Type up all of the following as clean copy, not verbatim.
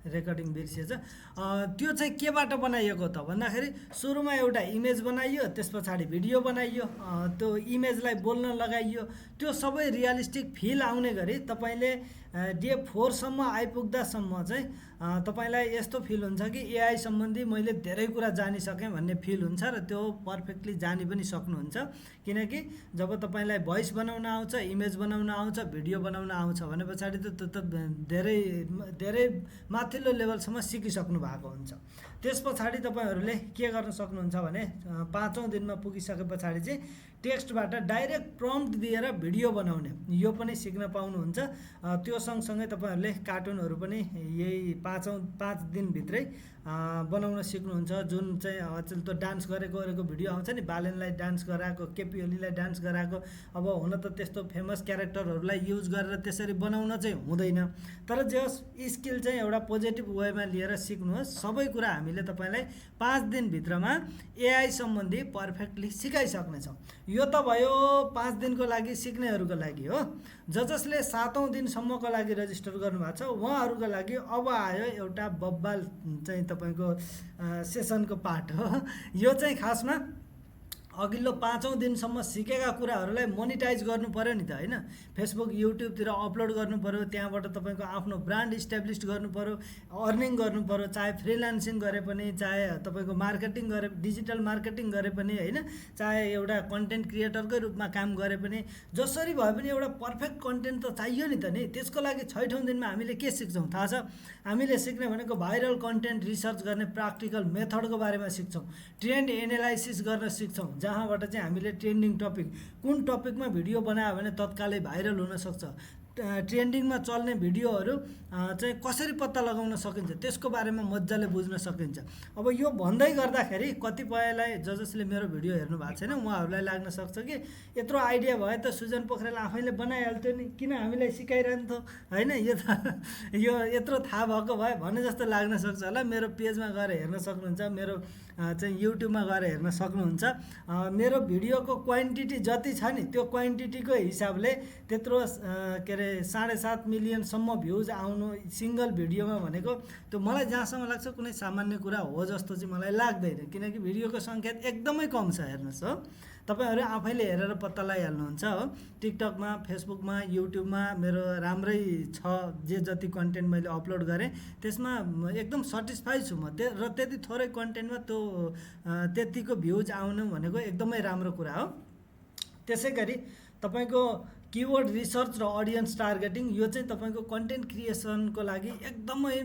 Recording बिर्सिएछ। त्यो चाहिँ केबाट बनाइएको त भन्दाखेरि सुरुमा एउटा इमेज बनाइयो, त्यस पछाडि भिडियो बनाइयो, त्यो इमेजलाई बोल्न लगाइयो। त्यो सबै रियलिस्टिक फिल आउने गरी तपाईँले डे 4 सम्म आइपुग्दासम्म चाहिँ तपाईँलाई यस्तो फिल हुन्छ कि एआई सम्बन्धी मैले धेरै कुरा जानिसकेँ भन्ने फिल हुन्छ र त्यो पर्फेक्टली जानी पनि सक्नुहुन्छ। किनकि जब तपाईँलाई भोइस बनाउन आउँछ, इमेज बनाउन आउँछ, भिडियो बनाउन आउँछ भने पछाडि त त्यो त धेरै धेरै माथिल्लो लेभलसम्म सिकिसक्नु भएको हुन्छ। त्यस पछाडि तपाईँहरूले के गर्न सक्नुहुन्छ भने 5औं दिनमा पुगिसके पछाडि चाहिँ टेक्स्टबाट डाइरेक्ट प्रम्प्ट दिएर भिडियो बनाउने यो पनि सिक्न पाउनुहुन्छ। त्यो सँगसँगै तपाईँहरूले कार्टुनहरू पनि यही 5 दिनभित्रै बनाउन सिक्नुहुन्छ। जुन चाहिँ अचेल त्यो डान्स गरेको भिडियो आउँछ नि, बालेनलाई डान्स गराएको, केपी ओलीलाई डान्स गराएको। अब हुन त त्यस्तो फेमस क्यारेक्टरहरूलाई युज गरेर त्यसरी बनाउन चाहिँ हुँदैन, तर जे होस् स्किल चाहिँ एउटा पोजिटिभ वेमा लिएर सिक्नुहोस्। सबै कुरा हामीले तपाईँलाई 5 दिनभित्रमा एआई सम्बन्धी पर्फेक्टली सिकाइसक्नेछौँ। यो त भयो 5 दिनको लागि सिक्नेहरूको लागि हो। जसले 7औं दिनसम्मको लागि रजिस्टर गर्नुभएको छ उहाँहरूको लागि अब आयो एउटा बब्बाल चाहिँ तपाईँको सेसनको पार्ट हो। यो चाहिँ खासमा अघिल्लो 5औं दिनसम्म सिकेका कुराहरूलाई मोनिटाइज गर्नु पर्यो नि त, होइन? फेसबुक युट्युबतिर अपलोड गर्नु पर्यो, त्यहाँबाट तपाईँको आफ्नो ब्रान्ड इस्टाब्लिस गर्नु पर्यो, अर्निङ गर्नु पर्यो, चाहे फ्रिलान्सिङ गरे पनि, चाहे तपाईँको मार्केटिङ गरे, डिजिटल मार्केटिङ गरे पनि, होइन, चाहे एउटा कन्टेन्ट क्रिएटरकै रूपमा काम गरे पनि, जसरी भए पनि एउटा पर्फेक्ट कन्टेन्ट त चाहियो नि त नि। त्यसको लागि 6औं दिनमा हामीले के सिक्छौँ थाहा छ? हामीले सिक्ने भनेको भाइरल कन्टेन्ट रिसर्च गर्ने प्र्याक्टिकल मेथडको बारेमा सिक्छौँ, ट्रेन्ड एनालाइसिस गर्न सिक्छौँ, जहाँबाट चाहिँ हामीले ट्रेन्डिङ टपिक, कुन टपिकमा भिडियो बनायो भने तत्कालै भाइरल हुनसक्छ, ट्रेन्डिङमा चल्ने भिडियोहरू चाहिँ कसरी पत्ता लगाउन सकिन्छ त्यसको बारेमा मजाले बुझ्न सकिन्छ। अब यो भन्दै गर्दाखेरि कतिपयलाई जसले मेरो भिडियो हेर्नु भएको छैन उहाँहरूलाई लाग्न सक्छ कि यत्रो आइडिया भए त सुजन पोखरेल आफैले बनाइहाल्थ्यो नि, किन हामीलाई सिकाइरहन्थ्यो, होइन? यो त यो यत्रो थाहा भएको भए भने जस्तो लाग्न सक्छ होला। मेरो पेजमा गएर हेर्न सक्नुहुन्छ, मेरो चाहिँ युट्युबमा गएर हेर्न सक्नुहुन्छ। मेरो भिडियोको क्वान्टिटी जति छ नि त्यो क्वान्टिटीको हिसाबले त्यत्रो के अरे 7.5 मिलियनसम्म भ्युज आउनु सिङ्गल भिडियोमा भनेको त्यो मलाई जहाँसम्म लाग्छ कुनै सामान्य कुरा हो जस्तो चाहिँ मलाई लाग्दैन। किनकि भिडियोको सङ्ख्या एकदमै कम छ, हेर्नुहोस् हो। तपाईँहरू आफैले हेरेर पत्ता लगाइहाल्नुहुन्छ हो। टिकटकमा, फेसबुकमा, युट्युबमा मेरो राम्रै छ, जति कन्टेन्ट मैले अपलोड गरेँ त्यसमा एकदम सेटिस्फाइड छु म। र त्यति थोरै कन्टेन्टमा त्यो त्यतिको भ्युज आउनु भनेको एकदमै राम्रो कुरा हो। त्यसै गरी तपाईँको किवर्ड रिसर्च र अडियन्स टार्गेटिङ यो चाहिँ तपाईँको कन्टेन्ट क्रिएसनको लागि एकदमै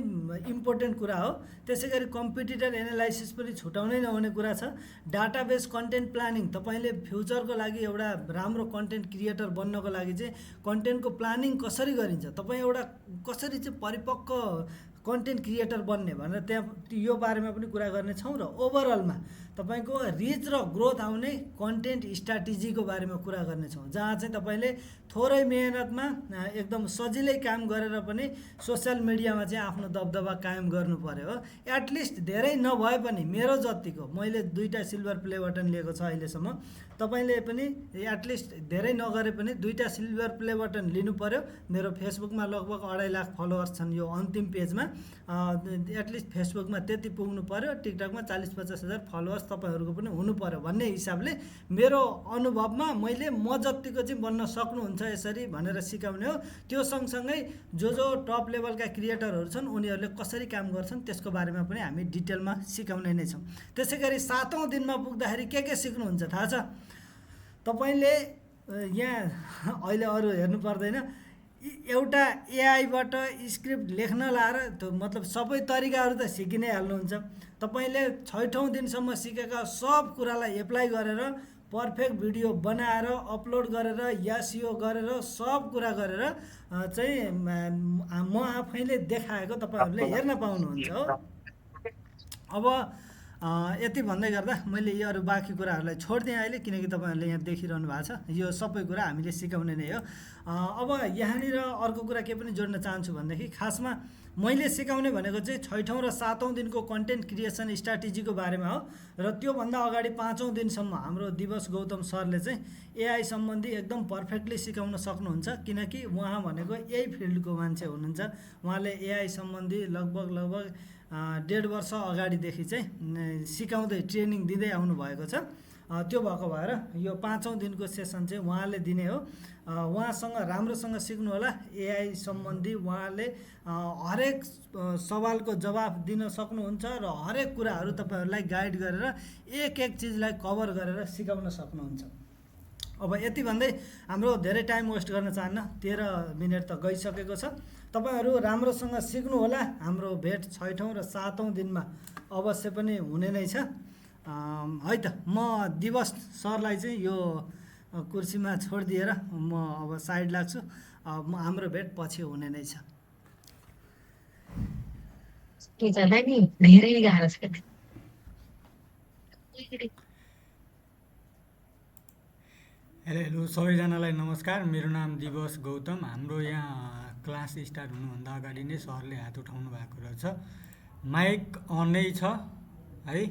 इम्पोर्टेन्ट कुरा हो। त्यसै गरी कम्पिटिटर एनालाइसिस पनि छुटाउनै नहुने कुरा छ। डाटाबेस कन्टेन्ट प्लानिङ, तपाईँले फ्युचरको लागि एउटा राम्रो कन्टेन्ट क्रिएटर बन्नको लागि चाहिँ कन्टेन्टको प्लानिङ कसरी गरिन्छ, तपाईँ एउटा कसरी चाहिँ परिपक्व कन्टेन्ट क्रिएटर बन्ने भनेर त्यहाँ यो बारेमा पनि कुरा गर्नेछौँ। र ओभरअलमा तपाईँको रिच र ग्रोथ आउने कन्टेन्ट स्ट्राटेजीको बारेमा कुरा गर्नेछौँ, जहाँ चाहिँ तपाईँले थोरै मेहनतमा एकदम सजिलै काम गरेर पनि सोसियल मिडियामा चाहिँ आफ्नो दबदबा कायम गर्नु पर्यो हो। एटलिस्ट धेरै नभए पनि मेरो जतिको मैले 2टा सिल्भर प्ले बटन लिएको छ अहिलेसम्म, तपाईँले पनि एटलिस्ट धेरै नगरे पनि 2टा सिल्भर प्ले बटन लिनु पर्यो। मेरो फेसबुकमा लगभग 2.5 लाख फलोवर्स छन् यो अन्तिम पेजमा, एटलिस्ट फेसबुकमा त्यति पुग्नु पर्यो, टिकटकमा 40-50 हजार फलोवर्स तपाईँहरूको पनि हुनु पर्यो भन्ने हिसाबले मेरो अनुभवमा मैले म जतिको चाहिँ बन्न सक्नुहुन्छ यसरी भनेर सिकाउने हो। त्यो सँगसँगै जो टप लेभलका क्रिएटरहरू छन् उनीहरूले कसरी काम गर्छन् त्यसको बारेमा पनि हामी डिटेलमा सिकाउने नै छौँ। त्यसै गरी 7औं दिनमा पुग्दाखेरि के सिक्नुहुन्छ थाहा छ? तपाईँले यहाँ अहिले अरू हेर्नु पर्दैन, एउटा एआईबाट स्क्रिप्ट लेख्न लाएर त्यो मतलब सबै तरिकाहरू त सिकि नै हाल्नुहुन्छ। तपाईँले 6औं दिनसम्म सिकेका सब कुरालाई एप्लाई गरेर पर्फेक्ट भिडियो बनाएर अपलोड गरेर एसइओ गरेर सब कुरा गरेर चाहिँ म आफैले देखाएको तपाईँहरूले हेर्न पाउनुहुन्छ हो। अब यति भन्दै गर्दा मैले यो अरू बाँकी कुराहरूलाई छोडिदिएँ अहिले, किनकि तपाईँहरूले यहाँ देखिरहनु भएको छ यो सबै कुरा हामीले सिकाउने नै हो। अब यहाँनिर अर्को कुरा के पनि जोड्न चाहन्छु भनेदेखि खासमा मैले सिकाउने भनेको चाहिँ 6औँ र 7औँ दिनको कन्टेन्ट क्रिएसन स्ट्राटेजीको बारेमा हो। र त्योभन्दा अगाडि 5औँ दिनसम्म हाम्रो दिवस गौतम सरले चाहिँ एआई सम्बन्धी एकदम पर्फेक्टली सिकाउन सक्नुहुन्छ, किनकि उहाँ भनेको यही फिल्डको मान्छे हुनुहुन्छ। उहाँले एआई सम्बन्धी लगभग 1.5 वर्ष अगाडिदेखि चाहिँ सिकाउँदै ट्रेनिङ दिँदै आउनुभएको छ। त्यो भएको भएर यो 5औँ दिनको सेसन चाहिँ उहाँले दिने हो। उहाँसँग राम्रोसँग सिक्नु होला एआई सम्बन्धी। उहाँले हरेक सवालको जवाफ दिन सक्नुहुन्छ र हरेक कुराहरू तपाईँहरूलाई गाइड गरेर एक एक चिजलाई कभर गरेर सिकाउन सक्नुहुन्छ। अब यति भन्दै हाम्रो धेरै टाइम वेस्ट गर्न चाहन्न, 13 मिनट त गइसकेको छ। तपाईँहरू राम्रोसँग सिक्नु होला। हाम्रो भेट 6औँ र 7औँ दिनमा अवश्य पनि हुने नै छ। है त, म दिवस सरलाई चाहिँ यो कुर्सीमा छोडिदिएर म अब साइड लाग्छु। हाम्रो भेट पछि हुने नै छ। धेरै गाह्रो छ। हेलो सबैजनालाई नमस्कार। मेरो नाम दिवस गौतम। हाम्रो यहाँ क्लास स्टार्ट हुनुभन्दा अगाडि नै सरले हात उठाउनु भएको रहेछ। माइक अनै छ है।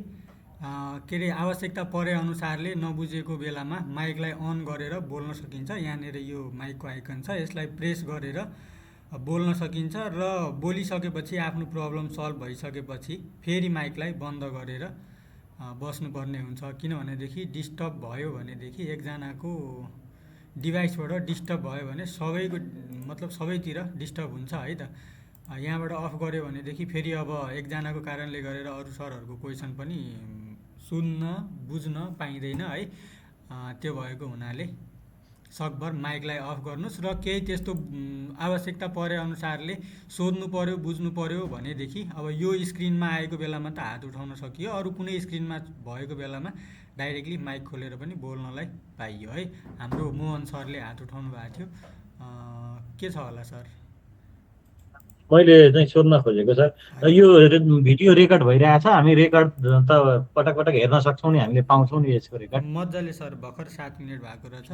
के अरे आवश्यकता परे अनुसारले नबुझेको बेलामा माइकलाई अन गरेर बोल्न सकिन्छ। यहाँनिर यो माइकको आइकन छ, यसलाई प्रेस गरेर बोल्न सकिन्छ र बोलिसकेपछि आफ्नो प्रब्लम सल्भ भइसकेपछि फेरि माइकलाई बन्द गरेर बस्नुपर्ने हुन्छ। किनभनेदेखि डिस्टर्ब भयो भनेदेखि एकजनाको डिभाइसबाट डिस्टर्ब भयो भने सबैको मतलब सबैतिर डिस्टर्ब हुन्छ है त। यहाँबाट अफ गऱ्यो भनेदेखि फेरि अब एकजनाको कारणले गरेर अरू सरहरूको क्वेसन पनि सुन्न बुझ्न पाइँदैन है। त्यो भएको हुनाले सकभर माइकलाई अफ गर्नुहोस् र केही त्यस्तो आवश्यकता परे अनुसारले सोध्नु पर्यो बुझ्नु पर्यो भनेदेखि अब यो स्क्रिनमा आएको बेलामा त हात उठाउन सकियो, अरू कुनै स्क्रिनमा भएको बेलामा डाइरेक्टली माइक खोलेर पनि बोल्नलाई पाइयो है। हाम्रो मोहन सरले हात उठाउनु भएको थियो, के छ होला सर? मैले चाहिँ सोध्न खोजेको सर, यो भिडियो रेकर्ड भइरहेछ, हामी रेकर्ड त पटक पटक हेर्न सक्छौँ नि, हामीले पाउँछौँ नि यसको रेकर्ड? मजाले सर, भर्खर 7 मिनट भएको रहेछ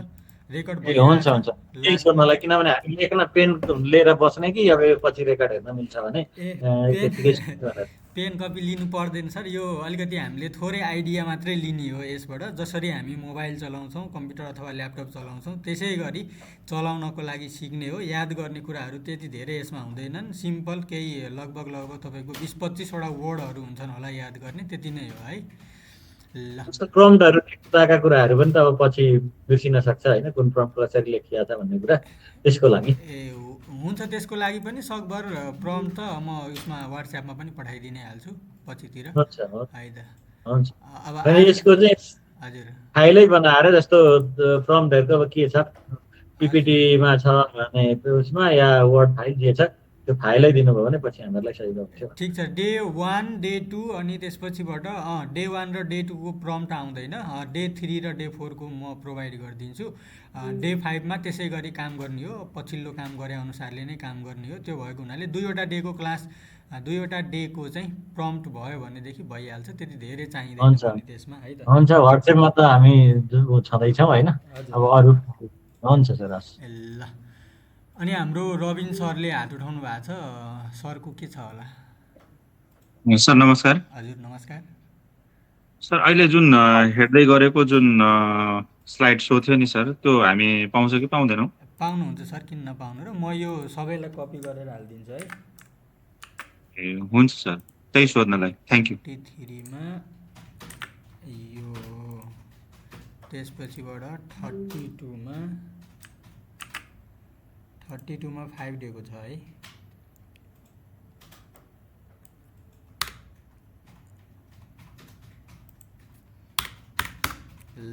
रेकर्ड ए हुन्छ हुन्छ, त्यही सोध्नलाई। किनभने हामी लेख्न पेन लिएर बस्ने कि अब पछि रेकर्ड हेर्न मिल्छ भने पेन कपी लिनु पर्दैन सर। यो अलिकति हामीले थोरै आइडिया मात्रै लिने हो यसबाट। जसरी हामी मोबाइल चलाउँछौँ, कम्प्युटर अथवा ल्यापटप चलाउँछौँ, त्यसै गरी चलाउनको लागि सिक्ने हो। याद गर्ने कुराहरू त्यति धेरै यसमा हुँदैनन्। सिम्पल केही लगभग तपाईँको 20-25वटा वर्डहरू हुन्छन् होला याद गर्ने, त्यति नै हो है। ल, प्रम्प्टहरू लेख्दाका कुराहरू पनि त अब पछि बिर्सिन सक्छ होइन, कुन प्रम्प्ट कसरी लेखिया छ भन्ने कुरा। त्यसको लागि हुन्छ, त्यसको लागि पनि सकभर प्रम्प्ट त म उसमा वाट्सएपमा पनि पठाइदिनै हाल्छु पछितिर है त। हुन्छ। अब यसको चाहिँ हजुर फाइलै बनाएर जस्तो प्रम्प्टहरूको अब के छ, पिपिटीमा छ भने उसमा या वर्ड फाइल जे छ त्यो फाइलै दिनुभयो भने पछि हामीहरूलाई सजिलो हुन्छ। ठिक छ। डे 1, डे 2 अनि त्यसपछिबाट डे 1 र डे 2 को प्रम्प्ट आउँदैन। डे 3 र डे 4 को म प्रोभाइड गरिदिन्छु। डे 5 मा त्यसै गरी काम गर्ने हो, पछिल्लो काम गरे अनुसारले नै काम गर्ने हो। त्यो भएको हुनाले 2वटा डेको क्लास, 2वटा डेको चाहिँ प्रम्प्ट भयो भनेदेखि भइहाल्छ, त्यति धेरै चाहिँदैन पनि त्यसमा है त। हुन्छ, वाट्सएपमा त हामी छँदैछौँ होइन, अब अरू हुन्छ सर। ल, अनि हाम्रो रबिन सरले हात उठाउनु भएको छ, सरको के छ होला? सर नमस्कार। हजुर नमस्कार सर, अहिले जुन हेर्दै गरेको जुन स्लाइड सो थियो नि सर, त्यो हामी पाउँछ कि पाउँदैनौँ? पाउनुहुन्छ सर, किन नपाउनु र। म यो सबैलाई कपी गरेर हालिदिन्छु है। ए हुन्छ सर, त्यही सोध्नलाई थ्याङ्क यू। 43 मा यो, त्यसपछिबाट 32 मा 5 डेको छ है।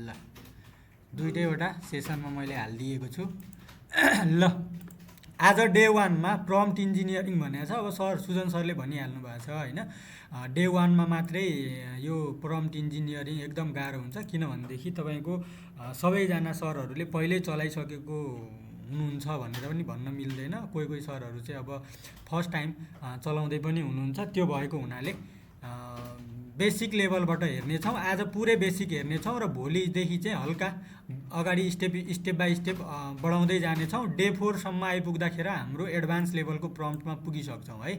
ल, दुईटैवटा सेसनमा मैले हालिदिएको छु। ल, आज डे 1 मा प्रम्प्ट इन्जिनियरिङ भनेको छ। अब सर सुजन सरले भनिहाल्नु भएको छ होइन, डे 1 मा मात्रै यो प्रम्प्ट इन्जिनियरिङ एकदम गाह्रो हुन्छ। किनभनेदेखि तपाईँको सबैजना सरहरूले पहिल्यै चलाइसकेको हुनुहुन्छ भनेर पनि भन्न मिल्दैन। कोही कोही सरहरू चाहिँ अब फर्स्ट टाइम चलाउँदै पनि हुनुहुन्छ। त्यो भएको हुनाले बेसिक लेभलबाट हेर्नेछौँ। आज पुरै बेसिक हेर्नेछौँ र भोलिदेखि चाहिँ हल्का अगाडि स्टेप बाई स्टेप बढाउँदै जानेछौँ। डे 4 सम्म आइपुग्दाखेरि हाम्रो एडभान्स लेभलको प्रम्प्टमा पुगिसक्छौँ है।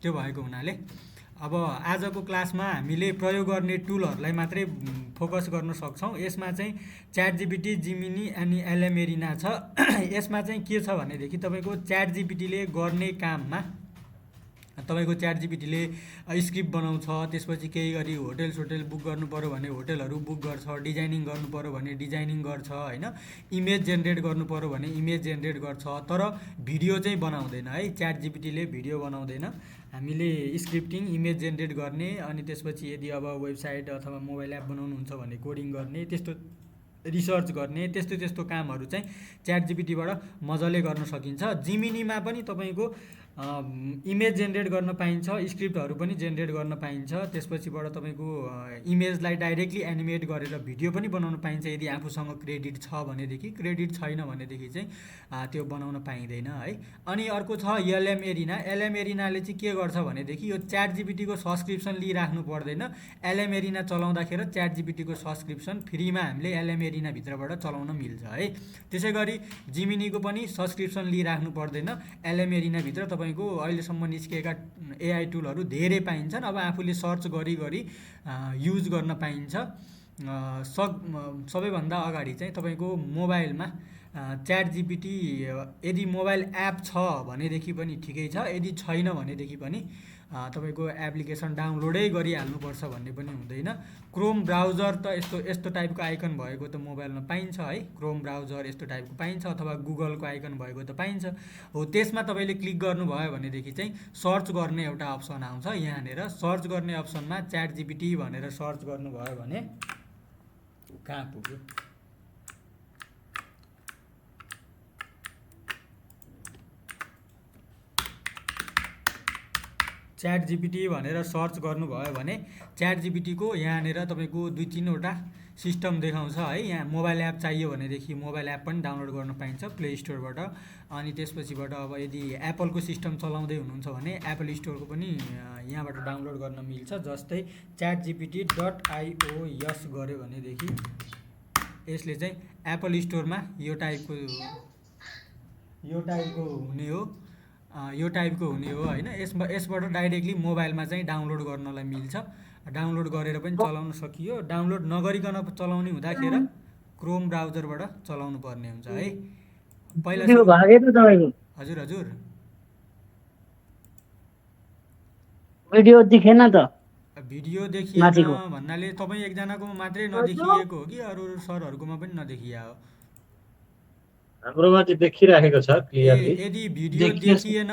त्यो भएको हुनाले अब आजको क्लासमा हामीले प्रयोग गर्ने टुलहरूलाई मात्रै फोकस गर्न सक्छौँ। यसमा चाहिँ च्याट जिपिटी, जिमिनी अनि एलएमएरिना छ। यसमा चाहिँ के छ भनेदेखि तपाईँको च्याट जिपिटीले गर्ने काममा तपाईँको च्याट जिपिटीले स्क्रिप्ट बनाउँछ, त्यसपछि केही गरी होटल बुक गर्नु पऱ्यो भने होटलहरू बुक गर्छ, डिजाइनिङ गर्नु पऱ्यो भने डिजाइनिङ गर्छ होइन, इमेज जेनेरेट गर्नु पऱ्यो भने इमेज जेनेरेट गर्छ। तर भिडियो चाहिँ बनाउँदैन है, च्याट जिपिटीले भिडियो बनाउँदैन। हामीले स्क्रिप्टिङ, इमेज जेनेरेट गर्ने अनि त्यसपछि यदि अब वेबसाइट अथवा मोबाइल एप बनाउनुहुन्छ भने कोडिङ गर्ने, त्यस्तो रिसर्च गर्ने, त्यस्तो कामहरू चाहिँ च्याट जिपिटीबाट मजाले गर्न सकिन्छ। जिमिनीमा पनि तपाईँको इमेज जेनेरेट गर्न पाइन्छ, स्क्रिप्टहरू पनि जेनेरेट गर्न पाइन्छ। त्यसपछिबाट तपाईँको इमेजलाई डाइरेक्टली एनिमेट गरेर भिडियो पनि बनाउन पाइन्छ यदि आफूसँग क्रेडिट छ भनेदेखि। क्रेडिट छैन भनेदेखि चाहिँ त्यो बनाउन पाइँदैन है। अनि अर्को छ एलएमएरिना। एलएमएरिनाले चाहिँ के गर्छ भनेदेखि यो च्याट जिपिटीको सब्सक्रिप्सन लिइराख्नु पर्दैन। एलएमएरिना चलाउँदाखेरि च्याट जिपिटीको सब्सक्रिप्सन फ्रीमा हामीले एलएमएरिनाभित्रबाट चलाउन मिल्छ है। त्यसै गरी जिमिनीको पनि सब्सक्रिप्सन लिइराख्नु पर्दैन। एलएमएरिनाभित्र तपाईँको अहिलेसम्म निस्किएका एआई टुलहरू धेरै पाइन्छन्। अब आफूले सर्च गरी युज गर्न पाइन्छ। सबैभन्दा अगाडि चाहिँ तपाईँको मोबाइलमा च्याट जिपिटी यदि मोबाइल एप छ भनेदेखि पनि ठिकै छ, यदि छैन भनेदेखि पनि तपाईँको एप्लिकेसन डाउनलोडै गरिहाल्नुपर्छ भन्ने पनि हुँदैन। क्रोम ब्राउजर त यस्तो टाइपको आइकन भएको त मोबाइलमा पाइन्छ है। क्रोम ब्राउजर यस्तो टाइपको पाइन्छ अथवा गुगलको आइकन भएको त पाइन्छ हो। त्यसमा तपाईँले क्लिक गर्नुभयो भनेदेखि चाहिँ सर्च गर्ने एउटा अप्सन आउँछ। यहाँनिर सर्च गर्ने अप्सनमा च्याट जिपिटी भनेर सर्च गर्नुभयो भने कहाँ पुग्यो, च्याट जिपिटी भनेर सर्च गर्नुभयो भने च्याट जिपिटीको यहाँनिर तपाईँको 2-3वटा सिस्टम देखाउँछ है। यहाँ मोबाइल एप चाहियो भनेदेखि मोबाइल एप पनि डाउनलोड गर्न पाइन्छ प्ले स्टोरबाट। अनि त्यसपछिबाट अब यदि एप्पलको सिस्टम चलाउँदै हुनुहुन्छ भने एप्पल स्टोरको पनि यहाँबाट डाउनलोड गर्न मिल्छ। जस्तै chatgpt.ios गऱ्यो भनेदेखि यसले चाहिँ एप्पल स्टोरमा यो टाइपको हुने हो होइन। यसबाट डाइरेक्टली मोबाइलमा चाहिँ डाउनलोड गर्नलाई मिल्छ। डाउनलोड गरेर पनि चलाउन सकियो। डाउनलोड नगरिकन चलाउने हुँदाखेरि क्रोम ब्राउजरबाट चलाउनु पर्ने हुन्छ है। पहिला हजुर भिडियो देखेन त, भिडियो देखिएन भन्नाले तपाईँ एकजनाको मात्रै नदेखिएको हो कि अरू सरहरूकोमा पनि नदेखिया हो? हाम्रोमा चाहिँ देखिराखेको छ क्लियरली। यदि भिडियो देखिएन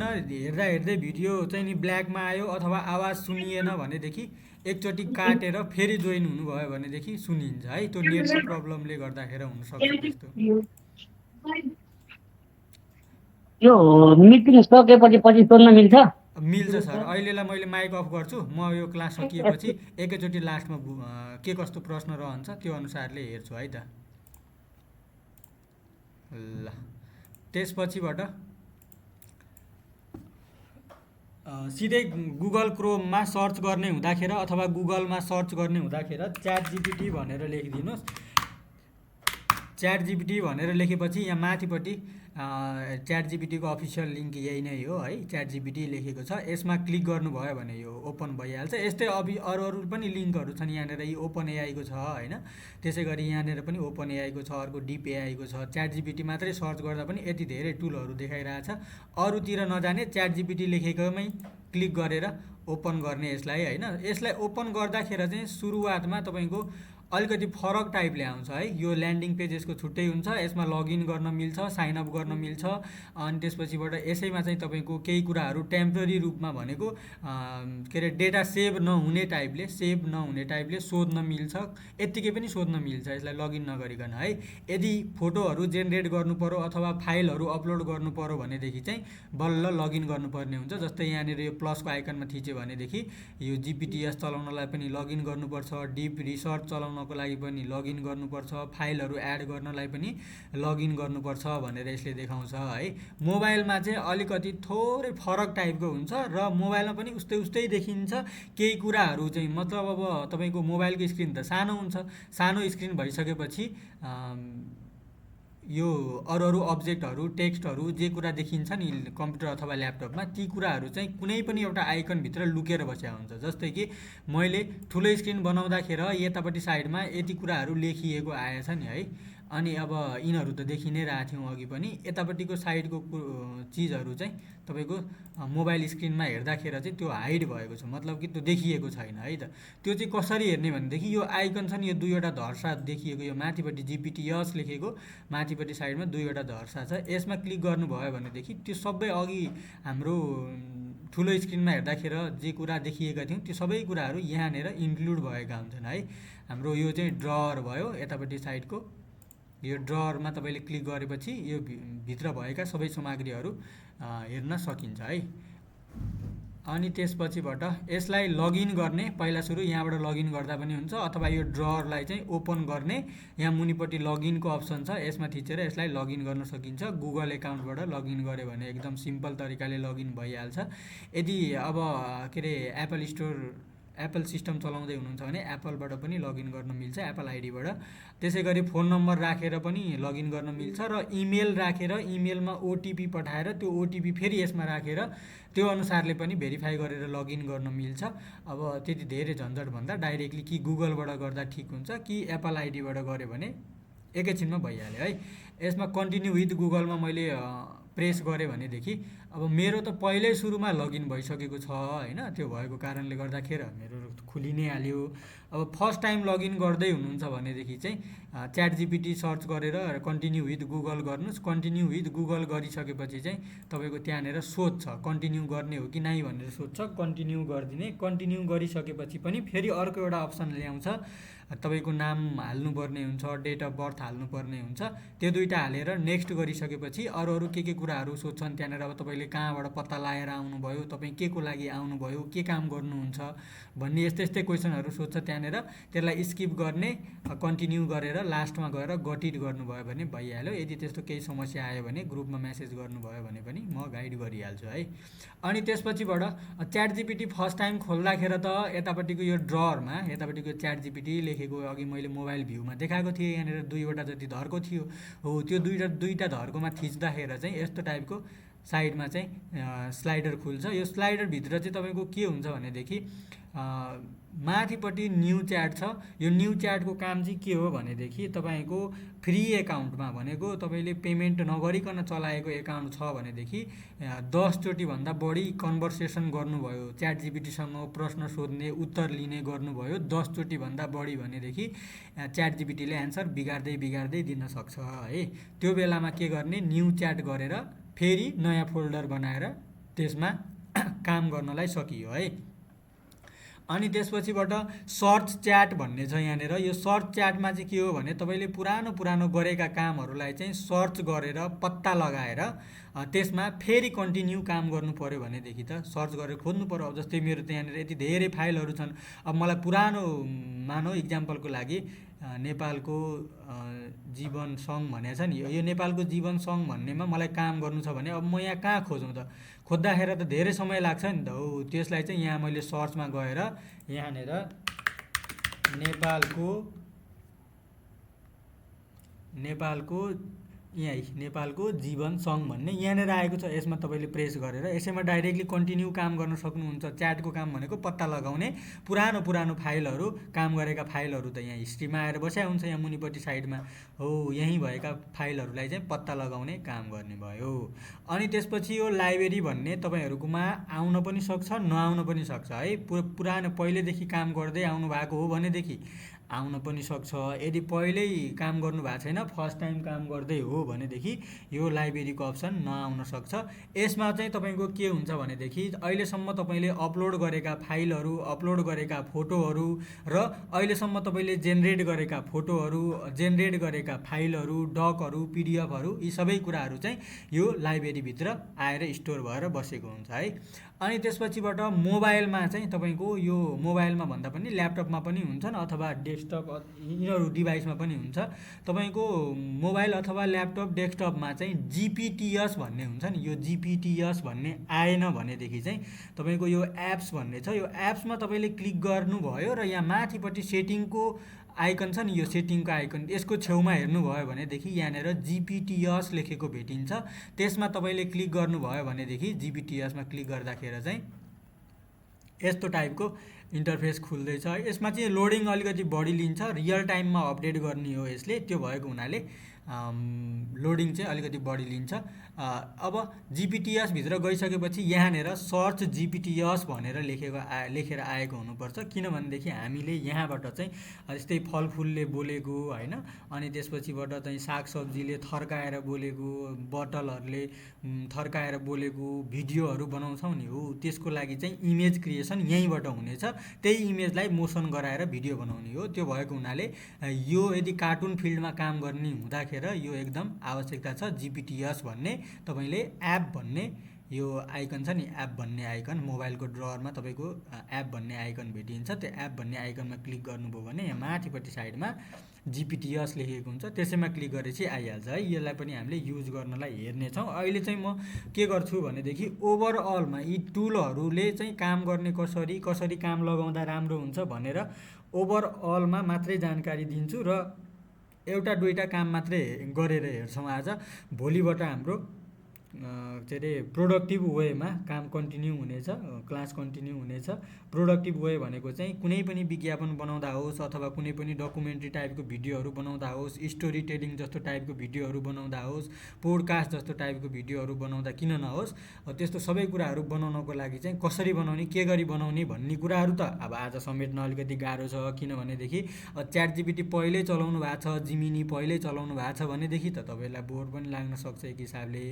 हेर्दै भिडियो चाहिँ नि ब्ल्याकमा आयो अथवा आवाज सुनिएन भनेदेखि एकचोटि काटेर फेरि जोइन हुनुभयो भनेदेखि सुनिन्छ है। त्यो नेटको प्रब्लमले गर्दाखेरि हुनसक्छ त्यस्तो। यो मिटिङ सकेपछि पछि सोध्न मिल्छ? मिल्छ सर। अहिलेलाई मैले माइक अफ गर्छु। म यो क्लास सकिएपछि एकैचोटि लास्टमा के कस्तो प्रश्न रहन्छ त्यो अनुसारले हेर्छु है त। ल त्यसपछिबाट सिधै गुगल क्रोममा सर्च गर्ने हुँदाखेरि अथवा गुगलमा सर्च गर्ने हुँदाखेरि च्याट जिपिटी भनेर लेखिदिनुहोस्। च्याट जिपिटी भनेर लेखेपछि यहाँ माथिपट्टि च्याट जिपिटीको अफिसियल लिङ्क यही नै हो है। च्याट जिपिटी लेखेको छ, यसमा क्लिक गर्नुभयो भने यो ओपन भइहाल्छ। यस्तै अरू पनि लिङ्कहरू छन् यहाँनिर। यो ओपन एआईको छ होइन। त्यसै गरी यहाँनिर पनि ओपन एआईको छ, अर्को डिप एआईको छ। च्याट जिपिटी मात्रै सर्च गर्दा पनि यति धेरै टुलहरू देखाइरहेछ। अरूतिर नजाने च्याट जिपिटी लेखेकोमै क्लिक गरेर ओपन गर्ने यसलाई होइन। यसलाई ओपन गर्दाखेरि चाहिँ सुरुवातमा तपाईँको अलिकति फरक टाइपले आउँछ है। यो ल्यान्डिङ पेज यसको छुट्टै हुन्छ। यसमा लगइन गर्न मिल्छ, साइन अप गर्न मिल्छ। अनि त्यसपछिबाट यसैमा चाहिँ तपाईँको केही कुराहरू टेम्पररी रूपमा भनेको के अरे डेटा सेभ नहुने टाइपले सोध्न मिल्छ। यत्तिकै पनि सोध्न मिल्छ यसलाई लगइन नगरिकन है। यदि फोटोहरू जेनेरेट गर्नु पर्यो अथवा फाइलहरू अपलोड गर्नु पर्यो भनेदेखि चाहिँ बल्ल लगइन गर्नुपर्ने हुन्छ। जस्तै यहाँनिर यो प्लसको आइकनमा थिच्यो भनेदेखि यो जिपिटिएस चलाउनलाई पनि लगइन गर्नुपर्छ। डिप रिसर्च चलाउन चलाउनको लागि पनि लगइन गर्नुपर्छ, फाइलहरू एड गर्नलाई पनि लगइन गर्नुपर्छ भनेर यसले देखाउँछ है। मोबाइलमा चाहिँ अलिकति थोरै फरक टाइपको हुन्छ र मोबाइलमा पनि उस्तै देखिन्छ केही कुराहरू चाहिँ, मतलब अब तपाईँको मोबाइलको स्क्रिन त सानो हुन्छ, सानो स्क्रिन भइसकेपछि यो अरू अब्जेक्टहरू, टेक्स्टहरू जे कुरा देखिन्छ नि कम्प्युटर अथवा ल्यापटपमा, ती कुराहरू चाहिँ कुनै पनि एउटा आइकनभित्र लुकेर बसेको हुन्छ। जस्तै कि मैले ठुलो स्क्रिन बनाउँदाखेरि यतापट्टि साइडमा यति कुराहरू लेखिएको आएछ नि है, अनि अब यिनीहरू त देखि नै रहेको थियौँ अघि पनि। यतापट्टिको साइडको चिजहरू चाहिँ तपाईँको मोबाइल स्क्रिनमा हेर्दाखेरि चाहिँ त्यो हाइड भएको छ, मतलब कि त्यो देखिएको छैन है त। त्यो चाहिँ कसरी हेर्ने भनेदेखि यो आइकन छ नि, यो दुईवटा धर्सा देखिएको, यो माथिपट्टि GPTS लेखेको माथिपट्टि साइडमा दुईवटा धर्सा छ, यसमा क्लिक गर्नुभयो भनेदेखि त्यो सबै अघि हाम्रो ठुलो स्क्रिनमा हेर्दाखेरि जे कुरा देखिएका थियौँ त्यो सबै कुराहरू यहाँनिर इन्क्लुड भएका हुन्छन् है। हाम्रो यो चाहिँ ड्रअर भयो, यतापट्टि साइडको यो ड्रअरमा तपाईँले क्लिक गरेपछि यो भित्र भएका सबै सामग्रीहरू हेर्न सकिन्छ है। अनि त्यसपछिबाट यसलाई लगइन गर्ने, पहिला सुरु यहाँबाट लगइन गर्दा पनि हुन्छ, अथवा यो ड्रअरलाई चाहिँ ओपन गर्ने यहाँ मुनिपट्टि लगइनको अप्सन छ, यसमा थिचेर यसलाई लगइन गर्न सकिन्छ। गुगल एकाउन्टबाट लगइन गऱ्यो भने एकदम सिम्पल तरिकाले लगइन भइहाल्छ। यदि अब के अरे एप्पल सिस्टम चलाउँदै हुनुहुन्छ भने एप्पलबाट पनि लगइन गर्न मिल्छ, एप्पल आइडीबाट। त्यसै गरी फोन नम्बर राखेर पनि लगइन गर्न मिल्छ, र इमेल राखेर इमेलमा ओटिपी पठाएर त्यो ओटिपी फेरि यसमा राखेर त्यो अनुसारले पनि भेरिफाई गरेर लगइन गर्न मिल्छ। अब त्यति धेरै झन्झटभन्दा डाइरेक्टली कि गुगलबाट गर्दा ठिक हुन्छ कि एप्पल आइडीबाट गऱ्यो भने एकैछिनमा भइहाल्यो है। यसमा कन्टिन्यू विथ गुगलमा मैले प्रेस गरेँ भनेदेखि अब मेरो त पहिल्यै सुरुमा लगइन भइसकेको छ होइन, त्यो भएको कारणले गर्दाखेरि मेरो खुलि नै हाल्यो। अब फर्स्ट टाइम लगइन गर्दै हुनुहुन्छ भनेदेखि चाहिँ च्याट जिपिटी सर्च गरेर कन्टिन्यू विथ गुगल गर्नुहोस्। कन्टिन्यू विथ गुगल गरिसकेपछि चाहिँ तपाईँको त्यहाँनिर सोध्छ कन्टिन्यू गर्ने हो कि नै भनेर सोध्छ, कन्टिन्यू गरिदिने। कन्टिन्यू गरिसकेपछि पनि फेरि अर्को एउटा अप्सन ल्याउँछ, तपाईँको नाम हाल्नुपर्ने हुन्छ, डेट अफ बर्थ हाल्नुपर्ने हुन्छ, त्यो दुईवटा हालेर नेक्स्ट गरिसकेपछि अरू के कुराहरू सोध्छन् त्यहाँनिर। अब तपाईँले कहाँबाट पत्ता लगाएर आउनुभयो, तपाईँ के को लागि आउनुभयो, के काम गर्नुहुन्छ भन्ने यस्तै क्वेसनहरू सोध्छ त्यहाँनिर। त्यसलाई स्किप गर्ने, कन्टिन्यू गरेर लास्टमा गएर गट इट गर्नुभयो भने भइहाल्यो। यदि त्यस्तो केही समस्या आयो भने ग्रुपमा मेसेज गर्नुभयो भने पनि म गाइड गरिहाल्छु है। अनि त्यसपछिबाट च्याट जिपिटी फर्स्ट टाइम खोल्दाखेरि त यतापट्टिको यो ड्रअरमा यतापट्टिको च्याट जिपिटी लेखेको अघि मैले मोबाइल भ्यूमा देखाएको थिएँ, यहाँनिर दुईवटा जति धर्को थियो हो, त्यो दुईवटा धर्कोमा थिच्दाखेरि चाहिँ यस्तो टाइपको साइडमा चाहिँ स्लाइडर खुल्छ। यो स्लाइडरभित्र चाहिँ तपाईँको के हुन्छ भनेदेखि माथिपट्टि न्यू च्याट छ। यो न्यू च्याटको काम चाहिँ के हो भनेदेखि तपाईँको फ्री एकाउन्टमा भनेको तपाईँले पेमेन्ट नगरिकन चलाएको एकाउन्ट छ भनेदेखि 10 चोटिभन्दा बढी कन्भर्सेसन गर्नुभयो, च्याट जिपिटीसँग प्रश्न सोध्ने उत्तर लिने गर्नुभयो 10 चोटिभन्दा बढी भनेदेखि च्याट जिपिटीले एन्सर बिगार्दै दिन सक्छ है। त्यो बेलामा के गर्ने, न्यू च्याट गरेर फेरि नयाँ फोल्डर बनाएर त्यसमा काम गर्नलाई सकियो है। अनि त्यसपछिबाट सर्च च्याट भन्ने छ यहाँनिर। यो सर्च च्याटमा चाहिँ के हो भने तपाईँले पुरानो गरेका कामहरूलाई चाहिँ सर्च गरेर पत्ता लगाएर त्यसमा फेरि कन्टिन्यू काम गर्नु पऱ्यो भनेदेखि त सर्च गरेर खोज्नु पऱ्यो। अब जस्तै मेरो त्यहाँनिर यति धेरै फाइलहरू छन्, अब मलाई पुरानो मानौ इक्जाम्पलको लागि नेपालको जीवन सङ्घ भनेको छ नि, यो नेपालको जीवन सङ्घ भन्नेमा मलाई काम गर्नु छ भने अब म यहाँ कहाँ खोजौँ त, खोज्दाखेरि त धेरै समय लाग्छ नि त हो। त्यसलाई चाहिँ यहाँ मैले सर्चमा गएर यहाँनिर नेपालको जीवन सङ्घ भन्ने यहाँनिर आएको छ, यसमा तपाईँले प्रेस गरेर यसैमा डाइरेक्टली कन्टिन्यू काम गर्न सक्नुहुन्छ। च्याटको काम भनेको पत्ता लगाउने, पुरानो फाइलहरू काम गरेका फाइलहरू त यहाँ हिस्ट्रीमा आएर बस्या हुन्छ यहाँ मुनिपट्टि साइडमा हो, यहीँ भएका फाइलहरूलाई चाहिँ पत्ता लगाउने काम गर्ने भयो। अनि त्यसपछि यो लाइब्रेरी भन्ने तपाईँहरूकोमा आउन पनि सक्छ नआउन पनि सक्छ है। पुरानो पहिलेदेखि काम गर्दै आउनु भएको हो भनेदेखि आउन पनि सक्छ। यदि पहिल्यै काम गर्नु भएको छैन, फर्स्ट टाइम काम गर्दै हो भनेदेखि यो लाइब्रेरीको अप्सन नआउन सक्छ। यसमा चाहिँ तपाईँको के हुन्छ भनेदेखि अहिलेसम्म तपाईँले अपलोड गरेका फाइलहरू, अपलोड गरेका फोटोहरू र अहिलेसम्म तपाईँले जेनेरेट गरेका फोटोहरू, जेनेरेट गरेका फाइलहरू, डकहरू, पिडिएफहरू, यी सबै कुराहरू चाहिँ यो लाइब्रेरीभित्र आएर स्टोर भएर बसेको हुन्छ है। अनि त्यसपछिबाट मोबाइलमा चाहिँ तपाईँको यो मोबाइलमा भन्दा पनि ल्यापटपमा पनि हुन्छन् अथवा डेस्कटप यिनीहरू डिभाइसमा पनि हुन्छ। तपाईँको मोबाइल अथवा ल्यापटप डेस्कटपमा चाहिँ जिपिटिएस भन्ने हुन्छ नि, यो जिपिटिएस भन्ने आएन भनेदेखि चाहिँ तपाईँको यो एप्स भन्ने छ, यो एप्समा तपाईँले क्लिक गर्नुभयो र यहाँ माथिपट्टि सेटिङको आइकन छ नि, यो सेटिङको आइकन यसको छेउमा हेर्नुभयो भनेदेखि यहाँनिर जिपिटिएस लेखेको भेटिन्छ। त्यसमा तपाईँले क्लिक गर्नुभयो भनेदेखि जिपिटिएसमा क्लिक गर्दाखेरि चाहिँ यस्तो टाइपको इन्टरफेस खुल्दैछ। यसमा चाहिँ लोडिङ अलिकति बढी लिन्छ, रियल टाइममा अपडेट गर्ने हो यसले, त्यो भएको हुनाले लोडिङ चाहिँ अलिकति बढी लिन्छ। अब जिपिटिएस भित्र गइसकेपछि यहाँनिर सर्च जिपिटिएस भनेर लेखेर आएको हुनुपर्छ, किनभनेदेखि हामीले यहाँबाट चाहिँ जस्तै फलफुलले बोलेको होइन, अनि त्यसपछिबाट चाहिँ सागसब्जीले थर्काएर बोलेको, बटलहरूले थर्काएर बोलेको भिडियोहरू बनाउँछौँ नि हो, त्यसको लागि चाहिँ इमेज क्रिएसन यहीँबाट हुनेछ। त्यही इमेजलाई मोसन गराएर भिडियो बनाउने हो। त्यो भएको हुनाले यो यदि कार्टुन फिल्डमा काम गर्ने हुँदाखेरि यो एकदम आवश्यकता छ। जिपिटिएस भन्ने तपाईँले एप भन्ने यो आइकन छ नि, एप भन्ने आइकन मोबाइलको ड्रवरमा तपाईँको एप भन्ने आइकन भेटिन्छ। त्यो एप भन्ने आइकनमा क्लिक गर्नुभयो भने यहाँ माथिपट्टि साइडमा जिपिटिएस लेखेको हुन्छ, त्यसैमा क्लिक गरेपछि आइहाल्छ है। यसलाई पनि हामीले युज गर्नलाई हेर्नेछौँ। अहिले चाहिँ म के गर्छु भनेदेखि ओभरअलमा यी टुलहरूले चाहिँ काम गर्ने कसरी काम लगाउँदा राम्रो हुन्छ भनेर ओभरअलमा मात्रै जानकारी दिन्छु र एउटा दुईवटा काम मात्रै गरेर हेर्छौँ। आज भोलिबाट हाम्रो के अरे प्रोडक्टिभ वेमा काम कन्टिन्यू हुनेछ, क्लास कन्टिन्यू हुनेछ। प्रोडक्टिभ वे भनेको चाहिँ कुनै पनि विज्ञापन बनाउँदा होस् अथवा कुनै पनि डकुमेन्ट्री टाइपको भिडियोहरू बनाउँदा होस्, स्टोरी टेलिङ जस्तो टाइपको भिडियोहरू बनाउँदा होस्, पोडकास्ट जस्तो टाइपको भिडियोहरू बनाउँदा किन नहोस्, त्यस्तो सबै कुराहरू बनाउनको लागि चाहिँ कसरी बनाउने, के गरी बनाउने भन्ने कुराहरू त अब आज समेट्न अलिकति गाह्रो छ। किनभनेदेखि च्याट जिपिटी पहिल्यै चलाउनु भएको छ, जिमिनी पहिल्यै चलाउनु भएको छ भनेदेखि त तपाईँलाई बोर पनि लाग्न सक्छ एक हिसाबले।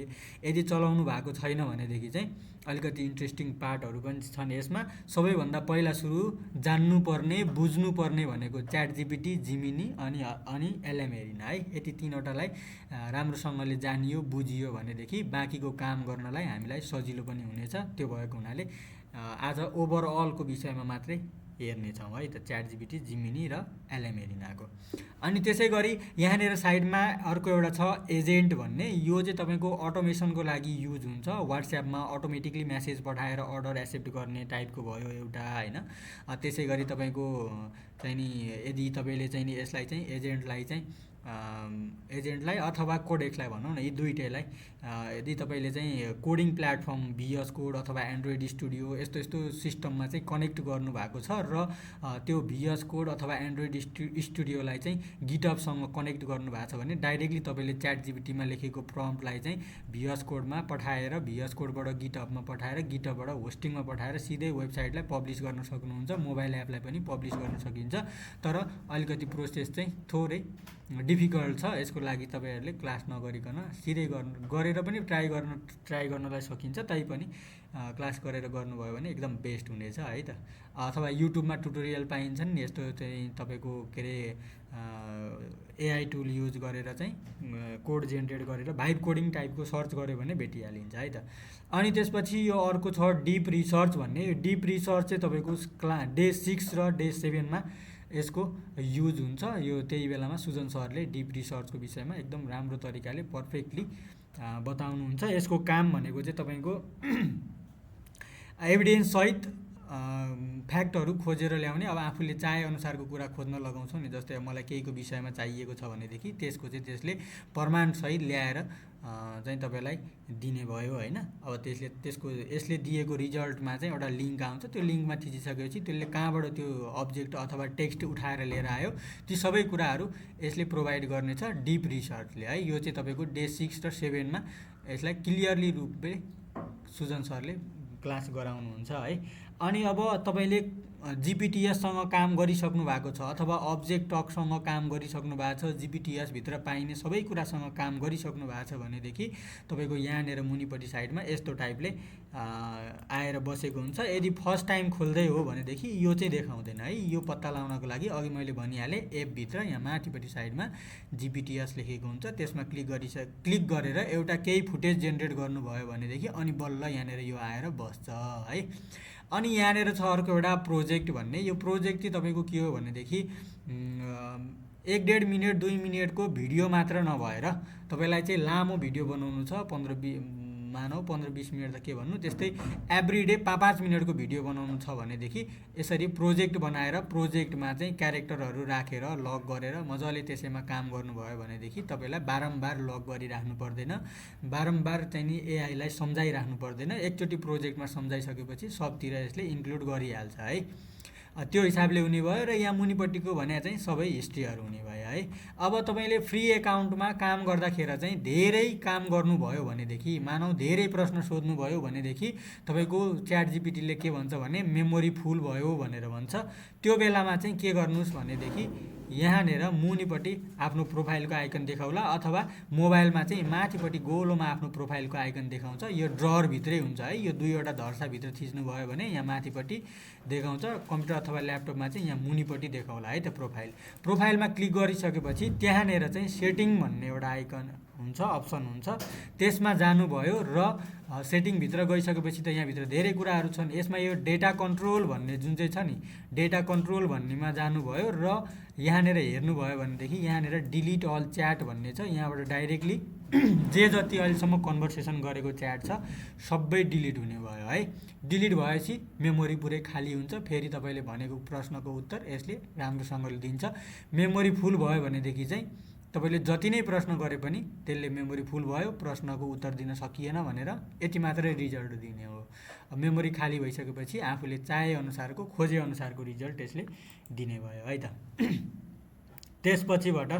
यदि चलाउनु भएको छैन भनेदेखि चाहिँ अलिकति इन्ट्रेस्टिङ पार्टहरू पनि छन् यसमा। सबैभन्दा पहिला सुरु जान्नुपर्ने बुझ्नुपर्ने भनेको च्याट जिपिटी, जिमिनी अनि एलएमएरिना है। यति तीनवटालाई राम्रोसँगले जानियो बुझियो भनेदेखि बाँकीको काम गर्नलाई हामीलाई सजिलो पनि हुनेछ। त्यो भएको हुनाले आज ओभरअलको विषयमा मात्रै हेर्नेछौँ है त, च्याट जिपिटी, जिमिनी र एलएमएरिनाको। अनि त्यसै गरी यहाँनिर साइडमा अर्को एउटा छ एजेन्ट भन्ने, यो चाहिँ तपाईँको अटोमेसनको लागि युज हुन्छ। वाट्सएपमा अटोमेटिकली मेसेज पठाएर अर्डर एक्सेप्ट गर्ने टाइपको भयो एउटा होइन। त्यसै गरी तपाईँको चाहिँ नि यदि तपाईँले चाहिँ नि यसलाई चाहिँ एजेन्टलाई अथवा कोडेक्सलाई भनौँ न, यी दुइटैलाई यदि तपाईँले चाहिँ कोडिङ प्लेटफर्म VS कोड अथवा एन्ड्रोइड स्टुडियो यस्तो सिस्टममा चाहिँ कनेक्ट गर्नुभएको छ र त्यो VS कोड अथवा एन्ड्रोइड स्टुडियोलाई चाहिँ गिटअपसँग कनेक्ट गर्नुभएको छ भने डाइरेक्टली तपाईँले च्याट जिपिटीमा लेखेको प्रम्प्टलाई चाहिँ VS कोडमा पठाएर VS कोडबाट गिटअपमा पठाएर गिटअपबाट होस्टिङमा पठाएर सिधै वेबसाइटलाई पब्लिस गर्न सक्नुहुन्छ। मोबाइल एपलाई पनि पब्लिस गर्न सकिन्छ, तर अलिकति प्रोसेस चाहिँ थोरै डिफिकल्ट छ। यसको लागि तपाईँहरूले क्लास नगरिकन सिधै गरेर पनि ट्राई गर्नलाई सकिन्छ, तैपनि क्लास गरेर गर्नुभयो भने एकदम बेस्ट हुनेछ है त। अथवा युट्युबमा ट्युटोरियल पाइन्छन् नि यस्तो चाहिँ तपाईँको के अरे एआई टुल युज गरेर चाहिँ कोड जेनेरेट गरेर भाइब कोडिङ टाइपको सर्च गऱ्यो भने भेटिहालिन्छ है त। अनि त्यसपछि यो अर्को छ डिप रिसर्च भन्ने। यो डिप रिसर्च चाहिँ तपाईँको डे 6 र डे 7मा यसको युज हुन्छ। यो त्यही बेलामा सुजन सरले डिप रिसर्चको विषयमा एकदम राम्रो तरिकाले पर्फेक्टली बताउनुहुन्छ। यसको काम भनेको चाहिँ तपाईँको एभिडेन्स सहित फ्याक्टहरू खोजेर ल्याउने। अब आफूले चाहे अनुसारको कुरा खोज्न लगाउँछौँ नि, जस्तै मलाई केहीको विषयमा चाहिएको छ भनेदेखि त्यसको चाहिँ त्यसले प्रमाणसहित ल्याएर चाहिँ तपाईँलाई दिने भयो होइन। अब यसले दिएको रिजल्टमा चाहिँ एउटा लिङ्क आउँछ, त्यो लिङ्कमा थिचिसकेपछि त्यसले कहाँबाट त्यो अब्जेक्ट अथवा टेक्स्ट उठाएर लिएर आयो ती सबै कुराहरू यसले प्रोभाइड गर्नेछ डिप रिसर्चले है। यो चाहिँ तपाईँको डे 6 र 7मा यसलाई क्लियरली रूपले सुजन सरले क्लास गराउनुहुन्छ है। अनि अब तपाईँले जिपिटिएससँग काम गरिसक्नु भएको छ अथवा अब्जेक्ट टकसँग काम गरिसक्नु भएको छ, जिपिटिएसभित्र पाइने सबै कुरासँग काम गरिसक्नु भएको छ भनेदेखि तपाईँको यहाँनिर मुनिपट्टि साइडमा यस्तो टाइपले आएर बसेको हुन्छ। यदि फर्स्ट टाइम खोल्दै हो भनेदेखि यो चाहिँ देखाउँदैन है। यो पत्ता लगाउनको लागि अघि मैले भनिहालेँ एपभित्र यहाँ माथिपट्टि साइडमा जिपिटिएस लेखेको हुन्छ, त्यसमा क्लिक गरेर एउटा केही फुटेज जेनेरेट गर्नुभयो भनेदेखि अनि बल्ल यहाँनिर यो आएर बस्छ है। अनि यहाँनिर छ अर्को एउटा प्रोजेक्ट भन्ने। यो प्रोजेक्ट चाहिँ तपाईँको के हो भनेदेखि 1.5 मिनट 2 मिनटको भिडियो मात्र नभएर तपाईँलाई चाहिँ लामो भिडियो बनाउनु छ, 15-20 मिनट त के भन्नु, त्यस्तै एभ्रिडे 5-5 मिनटको भिडियो बनाउनु छ भनेदेखि यसरी प्रोजेक्ट बनाएर प्रोजेक्टमा चाहिँ क्यारेक्टरहरू राखेर लग गरेर मजाले त्यसैमा काम गर्नुभयो भनेदेखि तपाईँलाई बारम्बार लग गरिराख्नु पर्दैन, बारम्बार चाहिँ नि एआईलाई सम्झाइराख्नु पर्दैन। एकचोटि प्रोजेक्टमा सम्झाइसकेपछि सबतिर यसले इन्क्लुड गरिहाल्छ है। त्यो हिसाबले हुने भयो। र यहाँ मुनिपट्टिको भने चाहिँ सबै हिस्ट्रीहरू हुने भयो है। अब तपाईँले फ्री एकाउन्टमा काम गर्दाखेरि चाहिँ धेरै काम गर्नुभयो भनेदेखि, मानौ धेरै प्रश्न सोध्नुभयो भनेदेखि तपाईँको च्याट जिपिटीले के भन्छ भने मेमोरी फुल भयो भनेर भन्छ। त्यो बेलामा चाहिँ के गर्नुहोस् भनेदेखि यहाँनिर मुनिपट्टि आफ्नो प्रोफाइलको आइकन देखाउला, अथवा मोबाइलमा चाहिँ माथिपट्टि गोलोमा आफ्नो प्रोफाइलको आइकन देखाउँछ। यो ड्ररभित्रै हुन्छ है। यो दुईवटा धर्साभित्र थिच्नुभयो भने यहाँ माथिपट्टि देखाउँछ। कम्प्युटर अथवा ल्यापटपमा चाहिँ यहाँ मुनिपट्टि देखाउला है त प्रोफाइलमा क्लिक गरिसकेपछि त्यहाँनिर चाहिँ सेटिङ भन्ने एउटा आइकन हुन्छ, अप्सन हुन्छ। त्यसमा जानुभयो र सेटिङभित्र गइसकेपछि त यहाँभित्र धेरै कुराहरू छन्। यसमा यो डेटा कन्ट्रोल भन्ने जुन चाहिँ छ नि, डेटा कन्ट्रोल भन्नेमा जानुभयो र यहाँनिर हेर्नुभयो भनेदेखि यहाँनिर डिलिट अल च्याट भन्ने छ। यहाँबाट डाइरेक्टली जे जति अहिलेसम्म कन्भर्सेसन गरेको च्याट छ सबै डिलिट हुने भयो है। डिलिट भएपछि मेमोरी पुरै खाली हुन्छ। फेरि तपाईँले भनेको प्रश्नको उत्तर यसले राम्रोसँगले दिन्छ। मेमोरी फुल भयो भनेदेखि चाहिँ तपाईँले जति नै प्रश्न गरे पनि त्यसले मेमोरी फुल भयो, प्रश्नको उत्तर दिन सकिएन भनेर यति मात्रै रिजल्ट दिने हो। मेमोरी खाली भइसकेपछि आफूले चाहेअनुसारको खोजेअनुसारको रिजल्ट यसले दिने भयो है त। त्यसपछिबाट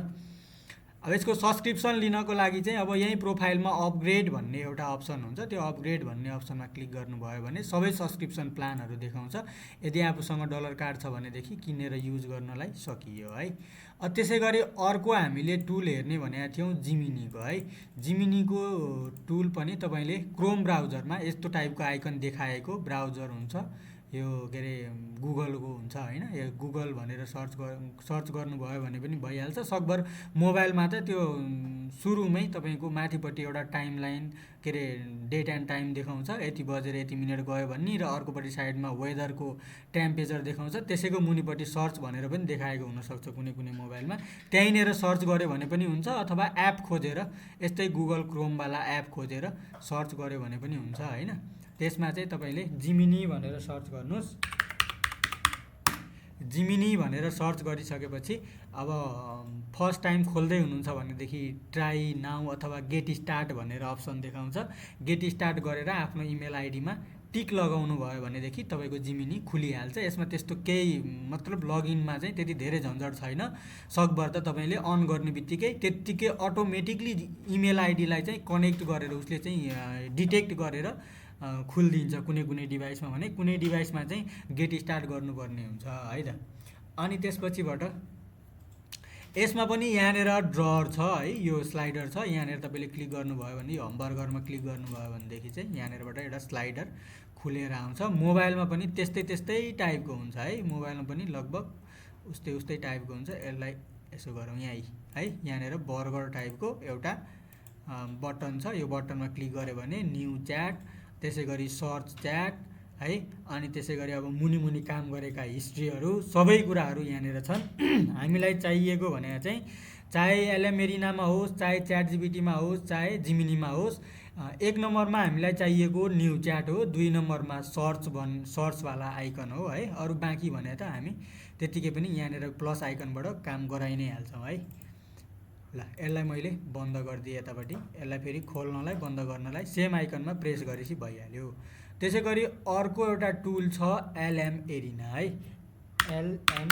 अब यसको सब्सक्रिप्सन लिनको लागि चाहिँ अब यहीँ प्रोफाइलमा अपग्रेड भन्ने एउटा अप्सन हुन्छ। त्यो अपग्रेड भन्ने अप्सनमा क्लिक गर्नुभयो भने सबै सब्सक्रिप्सन प्लानहरू देखाउँछ। यदि आफूसँग डलर कार्ड छ भनेदेखि किनेर युज गर्नलाई सकियो है। त्यसै गरी अर्को हामीले टुल हेर्ने भनेका थियौँ जिमिनीको है। जिमिनीको टुल पनि तपाईँले क्रोम ब्राउजरमा यस्तो टाइपको आइकन देखाएको ब्राउजर हुन्छ। यो के अरे गुगलको हुन्छ होइन। यो गुगल भनेर सर्च गर्नुभयो भने पनि भइहाल्छ। सकभर मोबाइलमा त त्यो सुरुमै तपाईँको माथिपट्टि एउटा टाइम लाइन के अरे डेट एन्ड टाइम देखाउँछ, यति बजेर यति मिनट गयो भन्ने, र अर्कोपट्टि साइडमा वेदरको टेम्परेचर देखाउँछ। त्यसैको मुनिपट्टि सर्च भनेर पनि देखाएको हुनसक्छ कुनै कुनै मोबाइलमा। त्यहीँनिर सर्च गऱ्यो भने पनि हुन्छ, अथवा एप खोजेर यस्तै गुगल क्रोमवाला एप खोजेर सर्च गऱ्यो भने पनि हुन्छ होइन। त्यसमा चाहिँ तपाईँले जिमिनी भनेर सर्च गर्नुहोस्। जिमिनी भनेर सर्च गरिसकेपछि अब फर्स्ट टाइम खोल्दै हुनुहुन्छ भनेदेखि ट्राई नाउ अथवा गेट स्टार्ट भनेर अप्सन देखाउँछ। गेट स्टार्ट गरेर आफ्नो इमेल आइडीमा टिक लगाउनु भयो भनेदेखि तपाईँको जिमिनी खुलिहाल्छ। यसमा त्यस्तो केही मतलब लगइनमा चाहिँ त्यति धेरै झन्झट छैन। सकभर त तपाईँले अन गर्ने बित्तिकै त्यत्तिकै अटोमेटिकली इमेल आइडीलाई चाहिँ कनेक्ट गरेर उसले चाहिँ डिटेक्ट गरेर खुलिदिन्छ कुनै कुनै डिभाइसमा, भने कुनै डिभाइसमा चाहिँ गेट स्टार्ट गर्नुपर्ने हुन्छ है त। अनि त्यसपछिबाट यसमा पनि यहाँनिर ड्रर छ है, यो स्लाइडर छ। यहाँनिर तपाईँले क्लिक गर्नुभयो भने यो हमबर्गरमा क्लिक गर्नुभयो भनेदेखि चाहिँ यहाँनिरबाट एउटा स्लाइडर खुलेर आउँछ। मोबाइलमा पनि त्यस्तै टाइपको हुन्छ है। मोबाइलमा पनि लगभग उस्तै टाइपको हुन्छ। यसलाई यसो गरौँ यहीँ है। यहाँनिर बर्गर टाइपको एउटा बटन छ। यो बटनमा क्लिक गऱ्यो भने न्यू च्याट, त्यसै गरी सर्च च्याट है, अनि त्यसै गरी अब मुनि काम गरेका हिस्ट्रीहरू सबै कुराहरू यहाँनिर छन्। हामीलाई चाहिएको भने चाहिँ चाहे एलएम एरिनामा होस्, चाहे च्याट जिपिटीमा होस्, चाहे जिमिनीमा होस्। 1 नम्बरमा हामीलाई चाहिएको न्यू च्याट हो, 2 नम्बरमा सर्चवाला आइकन हो है। अरू बाँकी भने त हामी त्यत्तिकै पनि यहाँनिर प्लस आइकनबाट काम गराइ नै हाल्छौँ है। ल यसलाई मैले बन्द गरिदिएँ यतापट्टि। यसलाई फेरि खोल्नलाई बन्द गर्नलाई सेम आइकनमा प्रेस गरेपछि भइहाल्यो। त्यसै गरी अर्को एउटा टुल छ एलएम एरिना है। एलएम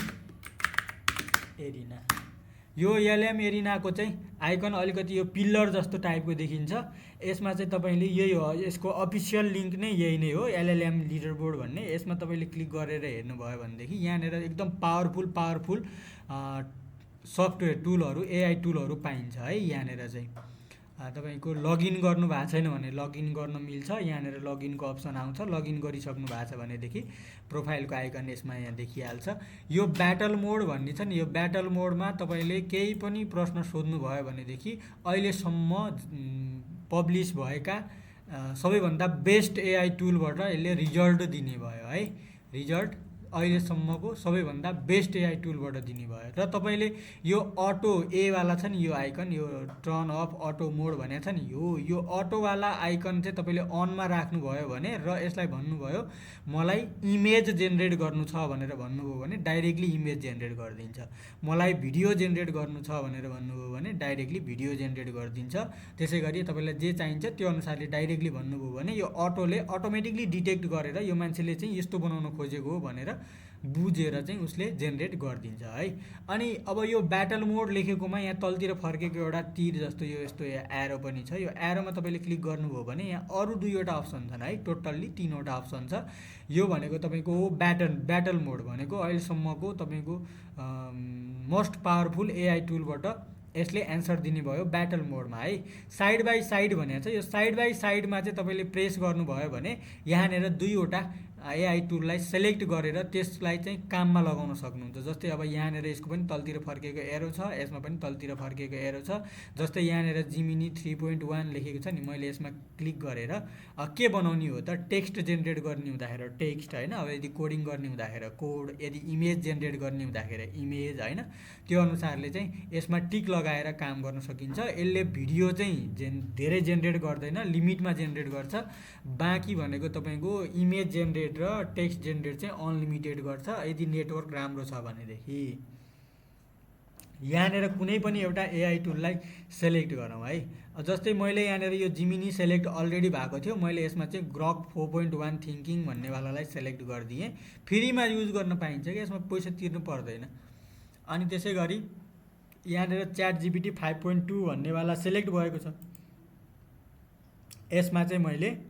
एरिना, यो एलएम एरिनाको चाहिँ आइकन अलिकति यो पिल्लर जस्तो टाइपको देखिन्छ। यसमा चाहिँ तपाईँले यही हो, यसको अफिसियल लिङ्क नै यही नै हो, एलएलएम लिडर बोर्ड भन्ने। यसमा तपाईँले क्लिक गरेर हेर्नुभयो भनेदेखि यहाँनिर एकदम पावरफुल सफ्टवेयर टुलहरू, एआई टुलहरू पाइन्छ है। यहाँनिर चाहिँ तपाईँको लगइन गर्नु भएको छैन भने लगइन गर्न मिल्छ। यहाँनिर लगइनको अप्सन आउँछ। लगइन गरिसक्नु भएको छ भनेदेखि प्रोफाइलको आइकन यसमा यहाँ देखिहाल्छ। यो ब्याटल मोड भन्ने छ नि, यो ब्याटल मोडमा तपाईँले केही पनि प्रश्न सोध्नुभयो भनेदेखि अहिलेसम्म पब्लिस भएका सबैभन्दा बेस्ट एआई टुलबाट यसले रिजल्ट दिने भयो है। रिजल्ट अहिलेसम्मको सबैभन्दा बेस्ट एआई टुलबाट दिने भयो। र तपाईँले यो अटो एवाला छ नि, यो आइकन, यो टर्न अफ अटो मोड भनेको छ नि, यो अटोवाला आइकन चाहिँ तपाईँले अनमा राख्नुभयो भने र यसलाई भन्नुभयो मलाई इमेज जेनेरेट गर्नु छ भनेर भन्नुभयो भने डाइरेक्टली इमेज जेनेरेट गरिदिन्छ। मलाई भिडियो जेनेरेट गर्नु छ भनेर भन्नुभयो भने डाइरेक्टली भिडियो जेनेरेट गरिदिन्छ। त्यसै गरी तपाईँलाई जे चाहिन्छ त्यो अनुसारले डाइरेक्टली भन्नुभयो भने यो अटोले अटोमेटिकली डिटेक्ट गरेर यो मान्छेले चाहिँ यस्तो बनाउन खोजेको हो भनेर बुझेर चाहिँ उसले जेनेरेट गरिदिन्छ है। अनि अब यो ब्याटल मोड लेखेकोमा यहाँ तलतिर फर्केको एउटा तीर जस्तो यो यस्तो एरो पनि छ। यो एरोमा तपाईँले क्लिक गर्नुभयो भने यहाँ अरू 2वटा अप्सन छन् है, टोटल्ली 3वटा अप्सन छ। यो भनेको तपाईँको ब्याटल मोड भनेको अहिलेसम्मको तपाईँको मोस्ट पावरफुल एआई टुलबाट यसले एन्सर दिने भयो ब्याटल मोडमा है। साइड बाई साइड भनेको छ, यो साइड बाई साइडमा चाहिँ तपाईँले प्रेस गर्नुभयो भने यहाँनिर 2वटा एआई टुललाई सेलेक्ट गरेर त्यसलाई चाहिँ काममा लगाउन सक्नुहुन्छ। जस्तै अब यहाँनिर यसको पनि तलतिर फर्केको एरो छ, यसमा पनि तलतिर फर्केको एरो छ। जस्तै यहाँनिर जिमिनी 3.1 लेखेको छ नि, मैले यसमा क्लिक गरेर के बनाउने हो त, टेक्स्ट जेनेरेट गर्ने हुँदाखेरि टेक्स्ट होइन, अब यदि कोडिङ गर्ने हुँदाखेरि कोड, यदि इमेज जेनेरेट गर्ने हुँदाखेरि इमेज होइन, त्यो अनुसारले चाहिँ यसमा टिक लगाएर काम गर्न सकिन्छ। यसले भिडियो चाहिँ धेरै जेनेरेट गर्दैन, लिमिटमा जेनेरेट गर्छ। बाँकी भनेको तपाईँको इमेज जेनेरेट र टेक्स्ट जेनेरेट चाहिँ अनलिमिटेड गर्छ यदि नेटवर्क राम्रो छ भनेदेखि। यहाँनिर कुनै पनि एउटा एआई टुललाई सेलेक्ट गरौँ है। जस्तै मैले यहाँनिर यो जिमिनी सेलेक्ट अलरेडी भएको थियो, मैले यसमा चाहिँ ग्रक 4.1 थिङ्किङ भन्नेवालालाई सेलेक्ट गरिदिएँ। फ्रीमा युज गर्न पाइन्छ कि यसमा पैसा तिर्नु पर्दैन। अनि त्यसै गरी यहाँनिर च्याट जिपिटी 5.2 भन्नेवाला सेलेक्ट भएको छ। यसमा चाहिँ मैले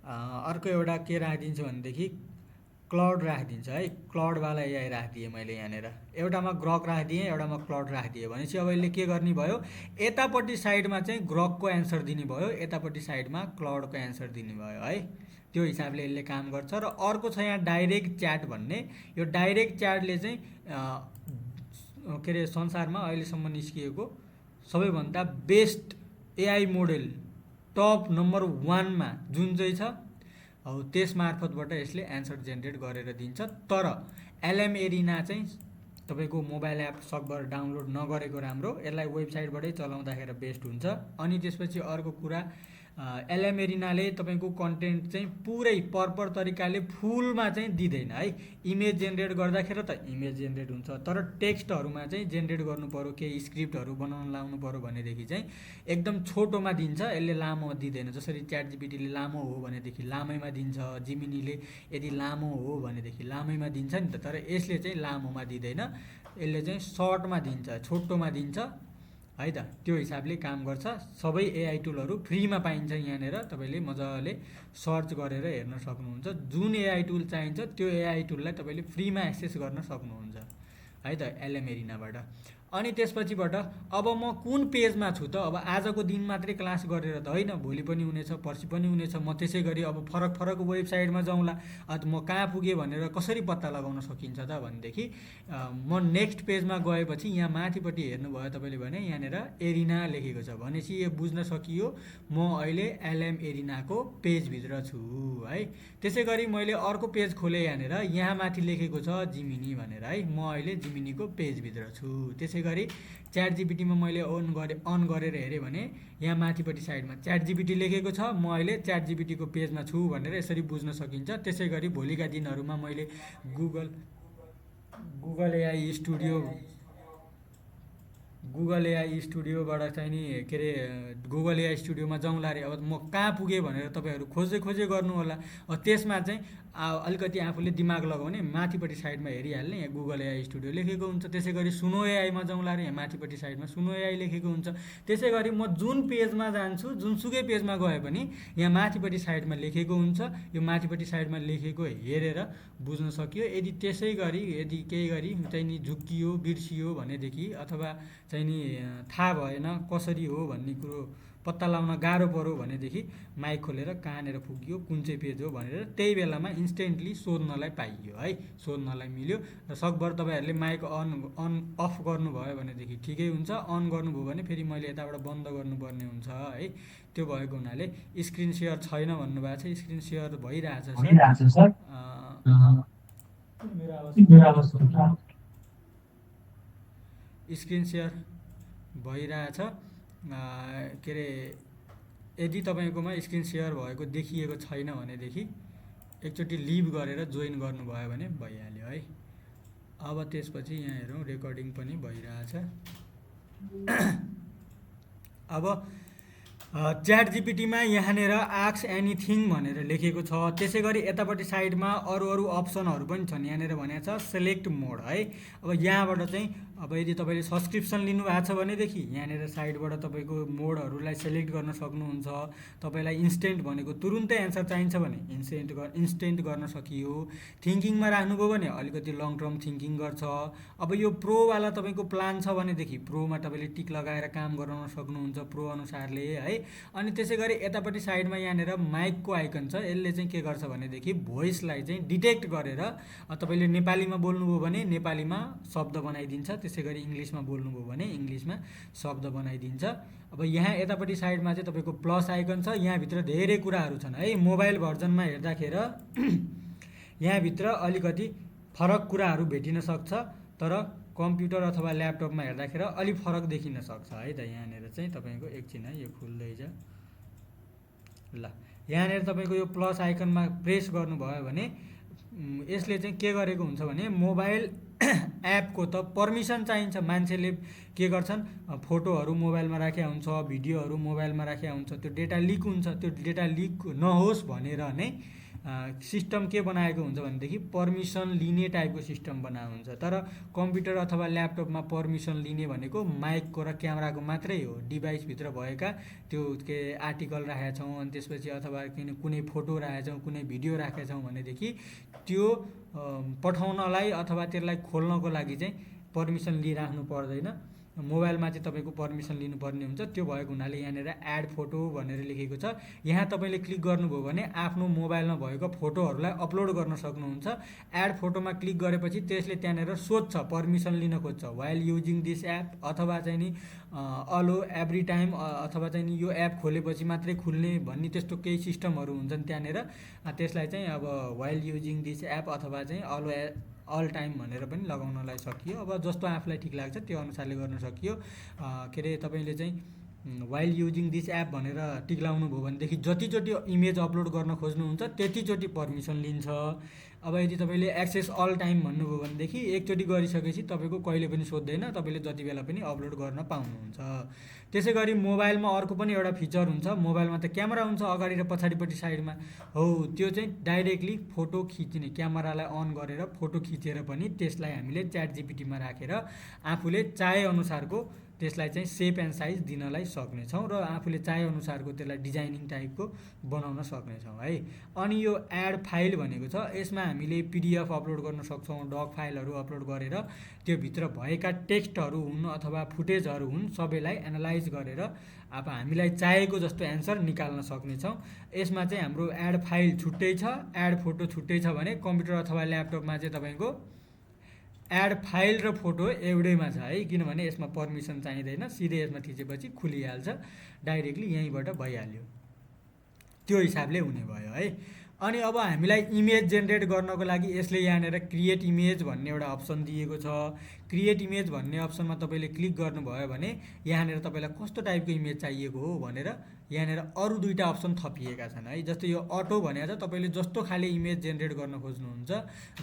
अर्को एउटा के राखिदिन्छु भनेदेखि क्लाउड राखिदिन्छ है। क्लाउडवाला एआई राखिदिएँ मैले यहाँनिर, एउटामा ग्रक राखिदिएँ, एउटामा क्लाउड राखिदिएँ भनेपछि अब यसले के गर्ने भयो, यतापट्टि साइडमा चाहिँ ग्रकको एन्सर दिने भयो, यतापट्टि साइडमा क्लाउडको एन्सर दिने भयो है। त्यो हिसाबले यसले काम गर्छ। र अर्को छ यहाँ डाइरेक्ट च्याट भन्ने। यो डाइरेक्ट च्याटले चाहिँ के अरे संसारमा अहिलेसम्म निस्किएको सबैभन्दा best AI model top number 1मा जुन चाहिँ छ अब त्यस मार्फतबाट यसले एन्सर जेनेरेट गरेर दिन्छ। तर एलएम एरिना चाहिँ तपाईँको मोबाइल एप सकभर डाउनलोड नगरेको राम्रो, यसलाई वेबसाइटबाटै चलाउँदाखेरि बेस्ट हुन्छ। अनि त्यसपछि अर्को कुरा, एलएम एरिनाले तपाईँको कन्टेन्ट चाहिँ पुरै प्रपर तरिकाले फुलमा चाहिँ दिँदैन है। इमेज जेनेरेट गर्दाखेरि त इमेज जेनेरेट हुन्छ, तर टेक्स्टहरूमा चाहिँ जेनेरेट गर्नु पऱ्यो, केही स्क्रिप्टहरू बनाउन लाउनु पऱ्यो भनेदेखि चाहिँ एकदम छोटोमा दिन्छ, यसले लामो दिँदैन। जसरी च्याट जिपिटीले लामो हो भनेदेखि लामैमा दिन्छ, जिमिनीले यदि लामो हो भनेदेखि लामैमा दिन्छ नि त, तर यसले चाहिँ लामोमा दिँदैन, यसले चाहिँ सर्टमा दिन्छ, छोटोमा दिन्छ है त। त्यो हिसाबले काम गर्छ। सबै एआई टुलहरू फ्रीमा पाइन्छ यहाँनिर, तपाईँले मजाले सर्च गरेर हेर्न सक्नुहुन्छ। जुन एआई टुल चाहिन्छ त्यो एआई टुललाई तपाईँले फ्रीमा एक्सेस गर्न सक्नुहुन्छ है त एलएम एरिनाबाट। अनि त्यसपछिबाट अब म कुन पेजमा छु त, अब आजको दिन मात्रै क्लास गरेर त होइन, भोलि पनि हुनेछ, पर्सि पनि हुनेछ। म त्यसै गरी अब फरक फरक वेबसाइटमा जाउँला, म कहाँ पुगेँ भनेर कसरी पत्ता लगाउन सकिन्छ त भनेदेखि म नेक्स्ट पेजमा गएपछि यहाँ माथिपट्टि हेर्नुभयो तपाईँले भने यहाँनिर एरिना लेखेको छ भनेपछि यो बुझ्न सकियो म अहिले एलएम एरिनाको पेजभित्र छु है। त्यसै गरी मैले अर्को पेज खोलेँ, यहाँनिर यहाँ माथि लेखेको छ जिमिनी भनेर है, म अहिले जिमिनीको पेजभित्र छु। त्यसै गरी च्याट जिपिटीमा मैले अन गरेर हेरेँ भने यहाँ माथिपट्टि साइडमा च्याट जिपिटी लेखेको छ, म अहिले च्याट जिपिटीको पेजमा छु भनेर यसरी बुझ्न सकिन्छ। त्यसै गरी भोलिका दिनहरूमा मैले गुगल एआई स्टुडियोबाट चाहिँ नि के अरे गुगल एआई स्टुडियोमा जाउँला अरे, अब म कहाँ पुगेँ भनेर तपाईँहरू खोजे गर्नु होला। त्यसमा चाहिँ अलिकति आफूले दिमाग लगाउने, माथिपट्टि साइडमा हेरिहाल्ने, यहाँ गुगल एआई स्टुडियो लेखेको हुन्छ। त्यसै गरी सुनो एआईमा जाउँला अरे, यहाँ माथिपट्टि साइडमा सुनो एआई लेखेको हुन्छ। त्यसै गरी म जुन पेजमा जान्छु, जुनसुकै पेजमा गए पनि यहाँ माथिपट्टि साइडमा लेखेको हुन्छ। यो माथिपट्टि साइडमा लेखेको हेरेर बुझ्न सकियो। यदि त्यसै गरी यदि केही गरी चाहिँ नि झुक्कियो बिर्सियो भनेदेखि अथवा चाहिँ नि थाहा भएन कसरी हो भन्ने कुरो पत्ता लगाउन गाह्रो पऱ्यो भनेदेखि माइक खोलेर कहाँनिर पुग्यो कुन चाहिँ पेज हो भनेर त्यही बेलामा इन्स्टेन्टली सोध्नलाई पाइयो है, सोध्नलाई मिल्यो। र सकभर तपाईँहरूले माइक अन अफ गर्नुभयो भनेदेखि ठिकै हुन्छ, अन गर्नुभयो भने फेरि मैले यताबाट बन्द गर्नुपर्ने हुन्छ है। त्यो भएको हुनाले स्क्रिन सेयर छैन भन्नुभएको छ, स्क्रिन सेयर भइरहेछ सर। स्क्रिन सेयर भइरहेछ। के अरे यदि तपाईँकोमा स्क्रिन सेयर भएको देखिएको छैन भनेदेखि एकचोटि लिभ गरेर जोइन गर्नुभयो भने भइहाल्यो है। अब त्यसपछि यहाँ हेरौँ रेकर्डिङ पनि भइरहेछ। अब च्याट जिपिटीमा यहाँनिर आस्क एनिथिङ भनेर लेखेको छ। त्यसै गरी यतापट्टि साइडमा अरू अप्सनहरू पनि छन्। यहाँनिर भनेको छ सेलेक्ट मोड है। अब यहाँबाट चाहिँ अब यदि तपाईँले सब्सक्रिप्सन लिनुभएको छ भनेदेखि यहाँनिर साइडबाट तपाईँको मोडहरूलाई सेलेक्ट गर्न सक्नुहुन्छ। तपाईँलाई इन्स्टेन्ट भनेको तुरुन्तै एन्सर चाहिन्छ भने इन्स्टेन्ट गर्न सकियो। थिङ्किङमा राख्नुभयो भने अलिकति लङ टर्म थिङ्किङ गर्छ। अब यो प्रोवाला तपाईँको प्लान छ भनेदेखि प्रोमा तपाईँले टिक लगाएर काम गराउन सक्नुहुन्छ प्रो अनुसारले है। अनि त्यसै गरी यतापट्टि साइडमा यहाँनिर माइकको आइकन छ। यसले चाहिँ के गर्छ भनेदेखि भोइसलाई चाहिँ डिटेक्ट गरेर तपाईँले नेपालीमा बोल्नुभयो भने नेपालीमा शब्द बनाइदिन्छ, त्यसै गरी इङ्ग्लिसमा बोल्नुभयो भने इङ्ग्लिसमा शब्द बनाइदिन्छ। अब यहाँ यतापट्टि साइडमा चाहिँ तपाईँको प्लस आइकन छ। यहाँभित्र धेरै कुराहरू छन् है। मोबाइल भर्जनमा हेर्दाखेरि यहाँभित्र अलिकति फरक कुराहरू भेटिन सक्छ, तर कम्प्युटर अथवा ल्यापटपमा हेर्दाखेरि अलिक फरक देखिन सक्छ है त। यहाँनिर चाहिँ तपाईँको एकछिन है, यो खुल्दैछ ल। यहाँनिर तपाईँको यो प्लस आइकनमा प्रेस गर्नुभयो भने यसले चाहिँ के गरेको हुन्छ भने मोबाइल एपको त पर्मिसन चाहिन्छ। मान्छेले के गर्छन्, फोटोहरू मोबाइलमा राखेका हुन्छ, भिडियोहरू मोबाइलमा राखेका हुन्छ, त्यो डेटा लिक हुन्छ। त्यो डेटा लिक नहोस् भनेर नै सिस्टम के बनाएको हुन्छ भनेदेखि पर्मिसन लिने टाइपको सिस्टम बनाएको हुन्छ। तर कम्प्युटर अथवा ल्यापटपमा पर्मिसन लिने भनेको माइकको र क्यामेराको मात्रै हो। डिभाइसभित्र भएका त्यो के आर्टिकल राखेका छौँ अनि त्यसपछि अथवा कुनै फोटो राखेका छौँ, कुनै भिडियो राखेका छौँ भनेदेखि त्यो पठाउनलाई अथवा त्यसलाई खोल्नको लागि चाहिँ पर्मिसन लिइराख्नु पर्दैन। मोबाइलमा चाहिँ तपाईँको पर्मिसन लिनुपर्ने हुन्छ। त्यो भएको हुनाले यहाँनिर एड फोटो भनेर लेखेको छ। यहाँ तपाईँले क्लिक गर्नुभयो भने आफ्नो मोबाइलमा भएको फोटोहरूलाई अपलोड गर्न सक्नुहुन्छ। एड फोटोमा क्लिक गरेपछि त्यसले त्यहाँनिर सोध्छ, पर्मिसन लिन खोज्छ, वाइल युजिङ दिस एप अथवा चाहिँ नि अलो एभ्री टाइम अथवा चाहिँ नि यो एप खोलेपछि मात्रै खुल्ने भन्ने त्यस्तो केही सिस्टमहरू हुन्छन् त्यहाँनिर। त्यसलाई चाहिँ अब वाइल युजिङ दिस एप अथवा चाहिँ अलो अल टाइम भनेर पनि लगाउनलाई सकियो। अब जस्तो आफूलाई ठिक लाग्छ त्यो अनुसारले गर्न सकियो। के अरे तपाईँले चाहिँ वाइल युजिङ दिस एप भनेर टिक लाउनु भयो भनेदेखि जतिचोटि इमेज अपलोड गर्न खोज्नुहुन्छ त्यतिचोटि पर्मिसन लिन्छ। अब यदि तपाईँले एक्सेस अल टाइम भन्नुभयो भनेदेखि एकचोटि गरिसकेपछि तपाईँको कहिले पनि सोध्दैन, तपाईँले जति बेला पनि अपलोड गर्न पाउनुहुन्छ। त्यसै गरी मोबाइलमा अर्को पनि एउटा फिचर हुन्छ। मोबाइलमा त क्यामेरा हुन्छ अगाडि र पछाडिपट्टि साइडमा, हो त्यो चाहिँ डाइरेक्टली फोटो खिच्ने, क्यामेरालाई अन गरेर फोटो खिचेर पनि त्यसलाई हामीले च्याट जिपिटीमा राखेर आफूले चाहेअनुसारको त्यसलाई चाहिँ सेप एन्ड साइज दिनलाई सक्नेछौँ र आफूले चाहेअनुसारको त्यसलाई डिजाइनिङ टाइपको बनाउन सक्नेछौँ है। अनि यो एड फाइल भनेको छ, यसमा हामीले पिडिएफ अपलोड गर्न सक्छौँ, डक फाइलहरू अपलोड गरेर त्यो भित्र भएका टेक्स्टहरू हुन् अथवा फुटेजहरू हुन् सबैलाई एनालाइज गरेर अब हामीलाई चाहेको जस्तो एन्सर निकाल्न सक्नेछौँ। यसमा चाहिँ हाम्रो एड फाइल छुट्टै छ, एड फोटो छुट्टै छ भने कम्प्युटर अथवा ल्यापटपमा चाहिँ तपाईँको एड फाइल र फोटो एउटैमा छ है। किनभने यसमा पर्मिसन चाहिँदैन, सिधै यसमा थिचेपछि खुलिहाल्छ, डाइरेक्टली यहीँबाट भइहाल्यो। त्यो हिसाबले हुने भयो है। अनि अब हामीलाई इमेज जेनेरेट गर्नको लागि यसले यहाँनिर क्रिएट इमेज भन्ने एउटा अप्सन दिएको छ। क्रिएट इमेज भन्ने अप्सनमा तपाईँले क्लिक गर्नुभयो भने यहाँनिर तपाईँलाई कस्तो टाइपको इमेज चाहिएको हो भनेर यहाँनिर अरू दुईवटा अप्सन थपिएका छन् है। जस्तै यो अटो भनेको छ, तपाईँले जस्तो खाले इमेज जेनेरेट गर्न खोज्नुहुन्छ,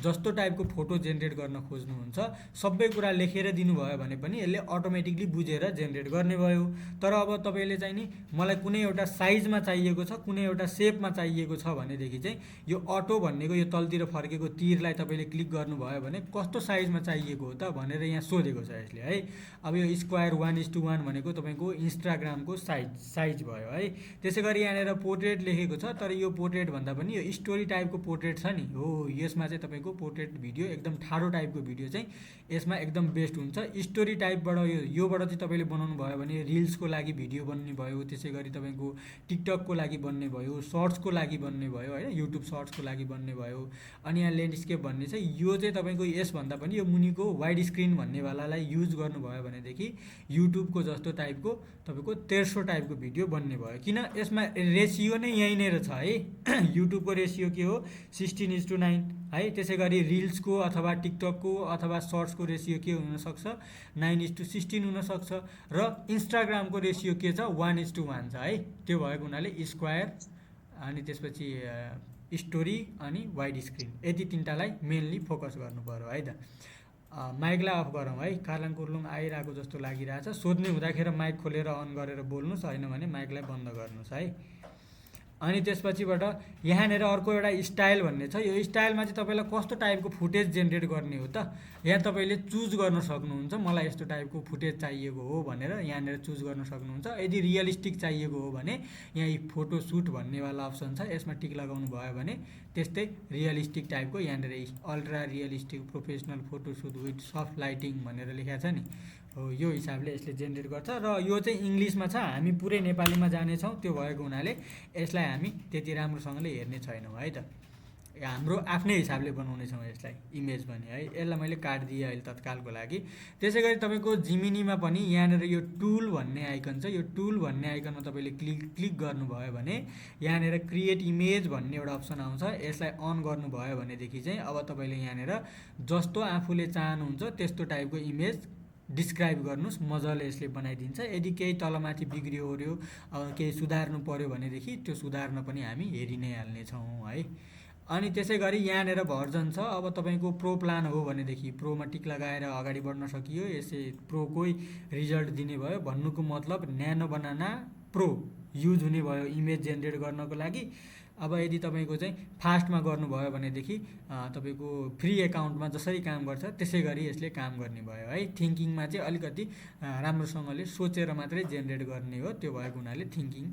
जस्तो टाइपको फोटो जेनेरेट गर्न खोज्नुहुन्छ, सबै कुरा लेखेर दिनुभयो भने पनि यसले अटोमेटिकली बुझेर जेनेरेट गर्ने भयो। तर अब तपाईँले चाहिँ नि मलाई कुनै एउटा साइजमा चाहिएको छ, कुनै एउटा सेपमा चाहिएको छ भनेदेखि चाहिँ यो अटो भन्नेको यो तलतिर फर्केको तीरलाई तपाईँले क्लिक गर्नुभयो भने कस्तो साइजमा चाहिएको हो त भनेर यहाँ सोधेको छ यसले है। अब यो स्क्वायर 1:1 भनेको तपाईँको इन्स्टाग्रामको साइज भयो है। है। त्यसै गरी यहाँनिर पोर्ट्रेट लेखेको छ, तर यो पोर्ट्रेट भन्दा पनि यो स्टोरी टाइपको पोर्ट्रेट छ नि हो, यसमा चाहिँ तपाईँको पोर्ट्रेट भिडियो एकदम ठाडो टाइपको भिडियो चाहिँ यसमा एकदम बेस्ट हुन्छ। स्टोरी टाइपबाट योबाट चाहिँ तपाईँले बनाउनु भयो भने रिल्सको लागि भिडियो बन्ने भयो, त्यसै गरी तपाईँको टिकटकको लागि बन्ने भयो, सर्ट्सको लागि बन्ने भयो होइन, युट्युब सर्ट्सको लागि बन्ने भयो। अनि यहाँ ल्यान्डस्केप भन्ने चाहिँ यो चाहिँ तपाईँको यसभन्दा पनि यो मुनिको वाइड स्क्रिन भन्नेवालालाई युज गर्नुभयो भनेदेखि युट्युबको जस्तो टाइपको तपाईँको 1300 टाइपको भिडियो बन्ने भयो। किन यसमा रेसियो नै यहीँनिर छ है। युट्युबको रेसियो के हो 16:9 है। त्यसै गरी रिल्सको अथवा टिकटकको अथवा सर्ट्सको रेसियो के हुनसक्छ 9:16 हुनसक्छ र इन्स्टाग्रामको रेसियो के छ 1:1 छ है। त्यो भएको हुनाले स्क्वायर अनि त्यसपछि स्टोरी अनि वाइड स्क्रिन यति तिनवटालाई मेनली फोकस गर्नु पर्यो है त। माइकलाई अफ गरौँ है, कार्लाङ कुर्लुङ आइरहेको जस्तो लागिरहेछ। सोध्ने हुँदाखेरि माइक खोलेर अन गरेर बोल्नुहोस्, होइन भने माइकलाई बन्द गर्नुहोस् है। अनि त्यसपछिबाट यहाँनिर अर्को एउटा स्टाइल भन्ने छ। यो स्टाइलमा चाहिँ तपाईँलाई कस्तो टाइपको फुटेज जेनेरेट गर्ने हो त, यहाँ तपाईँले चुज गर्न सक्नुहुन्छ। मलाई यस्तो टाइपको फुटेज चाहिएको हो भनेर यहाँनिर चुज गर्न सक्नुहुन्छ। यदि रियलिस्टिक चाहिएको हो भने यहाँ फोटो सुट भन्नेवाला अप्सन छ, यसमा टिक लगाउनु भयो भने त्यस्तै रियलिस्टिक टाइपको यहाँनिर ultra realistic professional photo shoot with soft lighting भनेर लेखेको छ नि हो, यो हिसाबले यसले जेनेरेट गर्छ। र यो चाहिँ इङ्ग्लिसमा छ, हामी पुरै नेपालीमा जानेछौँ। त्यो भएको हुनाले यसलाई हामी त्यति राम्रोसँगले हेर्ने छैनौँ है त। हाम्रो आफ्नै हिसाबले बनाउनेछौँ यसलाई इमेज पनि है। यसलाई मैले काटिदिएँ अहिले तत्कालको लागि। त्यसै गरी तपाईँको जिमिनीमा पनि यहाँनिर यो टुल भन्ने आइकन छ। यो टुल भन्ने आइकनमा तपाईँले क्लिक गर्नुभयो भने यहाँनिर क्रिएट इमेज भन्ने एउटा अप्सन आउँछ। यसलाई अन गर्नुभयो भनेदेखि चाहिँ अब तपाईँले यहाँनिर जस्तो आफूले चाहनुहुन्छ त्यस्तो टाइपको इमेज डिस्क्राइब गर्नुहोस्, मजाले यसले बनाइदिन्छ। यदि केही तलमाथि बिग्रियो ओर्यो केही सुधार्नु पर्यो भनेदेखि त्यो सुधार्न पनि हामी हेरि नै हाल्नेछौँ है। अनि त्यसै गरी यहाँनिर भर्जन छ। अब तपाईँको प्रो प्लान हो भनेदेखि प्रोमा टिक लगाएर अगाडि बढ्न सकियो। यसै प्रोकै रिजल्ट दिने भयो। भन्नुको मतलब न्यानो बनाना प्रो युज हुने भयो इमेज जेनेरेट गर्नको लागि। अब यदि तपाईँको चाहिँ फास्टमा गर्नुभयो भनेदेखि तपाईँको फ्री एकाउन्टमा जसरी काम गर्छ त्यसै गरी यसले काम गर्ने भयो है। थिङ्किङमा चाहिँ अलिकति राम्रोसँगले सोचेर मात्रै जेनेरेट गर्ने हो। त्यो भएको हुनाले थिङ्किङ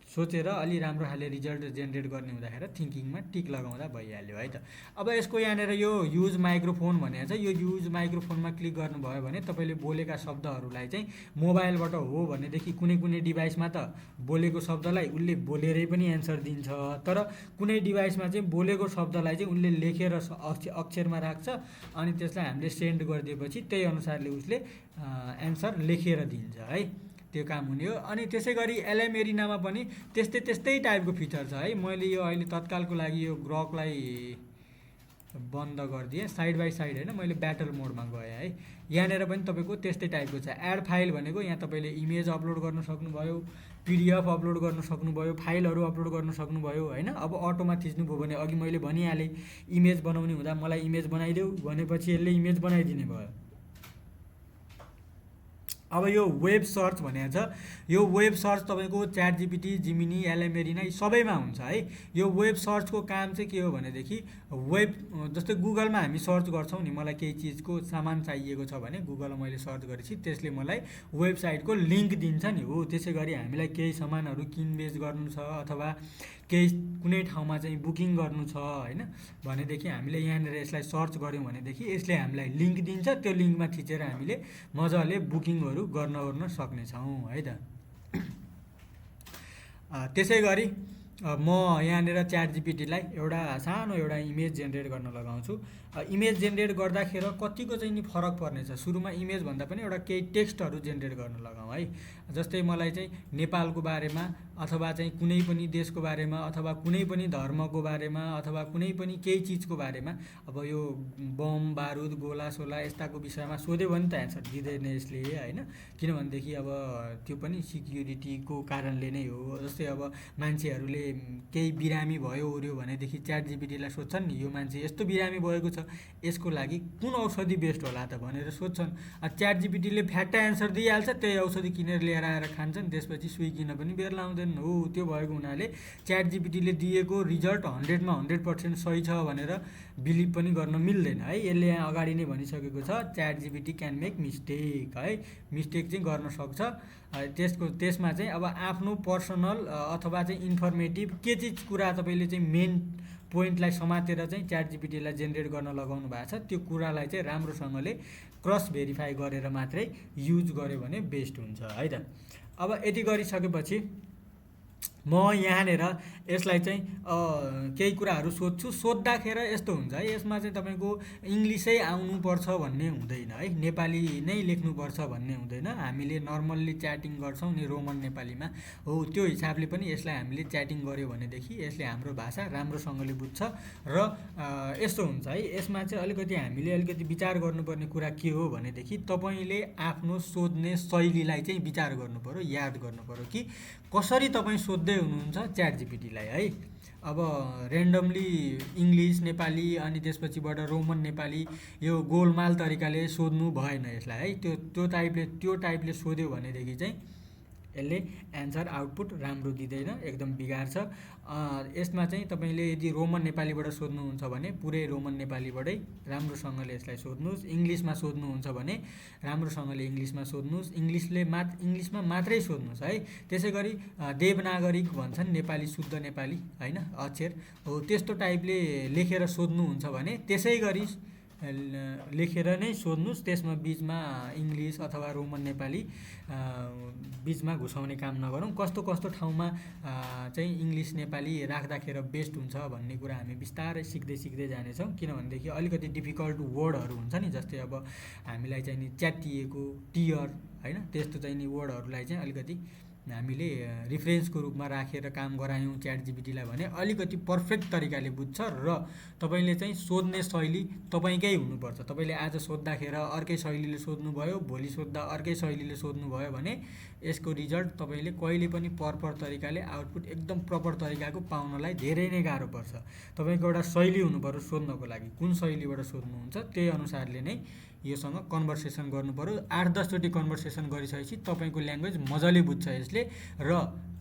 सोचेर अलि राम्रो खाले रिजल्ट जेनेरेट गर्ने हुँदाखेरि थिङ्किङमा टिक लगाउँदा भइहाल्यो है त। अब यसको यहाँनिर यो युज माइक्रोफोन भनेको छ। यो युज माइक्रोफोनमा क्लिक गर्नुभयो भने तपाईँले बोलेका शब्दहरूलाई चाहिँ मोबाइलबाट हो भनेदेखि कुनै कुनै डिभाइसमा त बोलेको शब्दलाई उसले बोलेरै पनि एन्सर दिन्छ, तर कुनै डिभाइसमा चाहिँ बोलेको शब्दलाई चाहिँ उसले लेखेर अक्षरमा राख्छ अनि त्यसलाई हामीले सेन्ड गरिदिएपछि त्यही अनुसारले उसले एन्सर लेखेर दिन्छ है। त्यो काम हुने हो। अनि त्यसै गरी एलएम एरिनामा पनि त्यस्तै टाइपको फिचर छ है। मैले यो अहिले तत्कालको लागि यो ग्रकलाई बन्द गरिदिएँ, साइड बाई साइड होइन, मैले ब्याटल मोडमा गएँ है। यहाँनिर पनि तपाईँको त्यस्तै टाइपको छ। एड फाइल भनेको यहाँ तपाईँले इमेज अपलोड गर्न सक्नुभयो, पिडिएफ अपलोड गर्न सक्नुभयो, फाइलहरू अपलोड गर्न सक्नुभयो होइन। अब अटोमा थिच्नुभयो भने अघि मैले भनिहालेँ इमेज बनाउने हुँदा मलाई इमेज बनाइदेऊ भनेपछि यसले इमेज बनाइदिने भयो। अब यो वेब सर्च भनेको छ। यो वेब सर्च तपाईँको chat GPT, Gemini, LM arena सबैमा हुन्छ है। यो वेब सर्चको काम चाहिँ के हो भनेदेखि वेब जस्तै गुगलमा हामी सर्च गर्छौँ नि, मलाई केही चिजको सामान चाहिएको छ भने गुगलमा मैले सर्च गरेपछि त्यसले मलाई वेबसाइटको लिङ्क दिन्छ नि हो। त्यसै गरी हामीलाई केही सामानहरू किनबेच गर्नु छ अथवा केही कुनै ठाउँमा चाहिँ बुकिङ गर्नु छ होइन भनेदेखि हामीले यहाँनिर यसलाई सर्च गऱ्यौँ भनेदेखि यसले हामीलाई लिङ्क दिन्छ। त्यो लिङ्कमा थिचेर हामीले मजाले बुकिङहरू गर्न सक्नेछौँ है त। त्यसै गरी म यहाँनिर च्याट जिपिटीलाई सानो एउटा इमेज जेनेरेट गर्न लगाउँछु। इमेज जेनेरेट गर्दाखेरि कतिको चाहिँ नि फरक पर्नेछ। सुरुमा इमेज भन्दा पनि एउटा केही टेक्स्टहरू जेनेरेट गर्न लगाउँ है। जस्तै मलाई चाहिँ नेपालको बारेमा अथवा चाहिँ कुनै पनि देशको बारेमा अथवा कुनै पनि धर्मको बारेमा अथवा कुनै पनि केही चिजको बारेमा अब यो बम बारुद गोला सोला यस्ताको विषयमा सोध्यो भने त एन्सर दिँदैन यसले होइन। किनभनेदेखि अब त्यो पनि सिक्युरिटीको कारणले नै हो। जस्तै अब मान्छेहरूले केही बिरामी भयो ओर्यो भनेदेखि च्याट जिपिटीलाई सोध्छन् नि यो मान्छे यस्तो बिरामी भएको छ यसको लागि कुन औषधि बेस्ट होला त भनेर सोध्छन्। च्याट जिपिटीले फ्याट्टा एन्सर दिइहाल्छ, त्यही औषधि किनेर लिएर आएर खान्छन्, त्यसपछि सुई किन पनि बेर लाउँदैनन्। हो त्यो भएको हुनाले च्याट जिपिटीले दिएको रिजल्ट 100मा 100% सही छ भनेर बिलिभ पनि गर्न मिल्दैन है। यसले यहाँ अगाडि नै भनिसकेको छ chat GPT can make mistake है, मिस्टेक चाहिँ गर्न सक्छ। त्यसमा चाहिँ अब आफ्नो पर्सनल अथवा चाहिँ इन्फर्मेटिभ के चिज कुरा तपाईँले चाहिँ मेन पोइन्टलाई समातेर चाहिँ च्याट जिपिटीलाई जेनेरेट गर्न लगाउनु भएको छ त्यो कुरालाई चाहिँ राम्रोसँगले क्रस भेरिफाई गरेर मात्रै युज गर्यो भने बेस्ट हुन्छ है त। अब यति गरिसकेपछि म यहाँनिर यसलाई चाहिँ केही कुराहरू सोध्छु। सोद्धाखेर यस्तो हुन्छ है, यसमा चाहिँ तपाईँको इङ्ग्लिसै आउनुपर्छ भन्ने हुँदैन है, नेपाली नै लेख्नुपर्छ भन्ने हुँदैन। हामीले नर्मल्ली च्याटिङ गर्छौँ नि रोमन नेपालीमा, हो त्यो हिसाबले पनि यसलाई हामीले च्याटिङ गऱ्यो भनेदेखि यसले हाम्रो भाषा राम्रोसँगले बुझ्छ। र यस्तो हुन्छ है, यसमा चाहिँ हामीले अलिकति विचार गर्नुपर्ने कुरा के हो भनेदेखि तपाईँले आफ्नो सोध्ने शैलीलाई चाहिँ विचार गर्नु पर्यो, याद गर्नु पर्यो कि कसरी तपाईँ सोध्दै हुनुहुन्छ च्याट जिपिटीलाई है। अब रेन्डमली इङ्ग्लिस नेपाली अनि त्यसपछिबाट रोमन नेपाली यो गोलमाल तरिकाले सोध्नु भएन यसलाई है। त्यो टाइपले सोध्यो भनेदेखि चाहिँ यसले एन्सर आउटपुट राम्रो दिँदैन, एकदम बिगार्छ। यसमा चाहिँ तपाईँले यदि रोमन नेपालीबाट सोध्नुहुन्छ भने पुरै रोमन नेपालीबाटै राम्रोसँगले यसलाई सोध्नुहोस्। इङ्ग्लिसमा सोध्नुहुन्छ भने राम्रोसँगले इङ्ग्लिसमा सोध्नुहोस्, इङ्ग्लिसमा मात्रै सोध्नुहोस् है। त्यसै गरी देवनागरिक भन्छन् नेपाली, शुद्ध नेपाली होइन, अक्षर हो त्यस्तो टाइपले लेखेर सोध्नुहुन्छ भने त्यसै गरी लेखेर नै सोध्नुहोस्। त्यसमा बिचमा इङ्ग्लिस अथवा रोमन नेपाली बिचमा घुसाउने काम नगरौँ। कस्तो ठाउँमा चाहिँ इङ्ग्लिस नेपाली राख्दाखेरि बेस्ट हुन्छ भन्ने कुरा हामी बिस्तारै सिक्दै जानेछौँ। किनभनेदेखि अलिकति डिफिकल्ट वर्डहरू हुन्छ नि, जस्तै अब हामीलाई चाहिँ नि च्याटिएको टियर होइन त्यस्तो चाहिँ नि वर्डहरूलाई चाहिँ अलिकति हामीले रिफरेन्सको रूपमा राखेर काम गरायौँ च्याट जिपिटीलाई भने अलिकति पर्फेक्ट तरिकाले बुझ्छ। र तपाईँले चाहिँ सोध्ने शैली तपाईँकै हुनुपर्छ। तपाईँले आज सोद्धाखेर अर्कै शैलीले सोध्नुभयो, भोलि सोद्धा अर्कै शैलीले सोध्नुभयो भने यसको रिजल्ट तपाईँले कहिले पनि प्रपर तरिकाले आउटपुट एकदम प्रपर तरिकाको पाउनलाई धेरै नै गाह्रो पर्छ। तपाईँको एउटा शैली हुनुपर्यो सोध्नको लागि, कुन शैलीबाट सोध्नुहुन्छ त्यही अनुसारले नै योसँग कन्भर्सेसन गर्नु पर्यो। 8-10 चोटि कन्भर्सेसन गरिसकेपछि तपाईँको ल्याङ्ग्वेज मजाले बुझ्छ यसले। र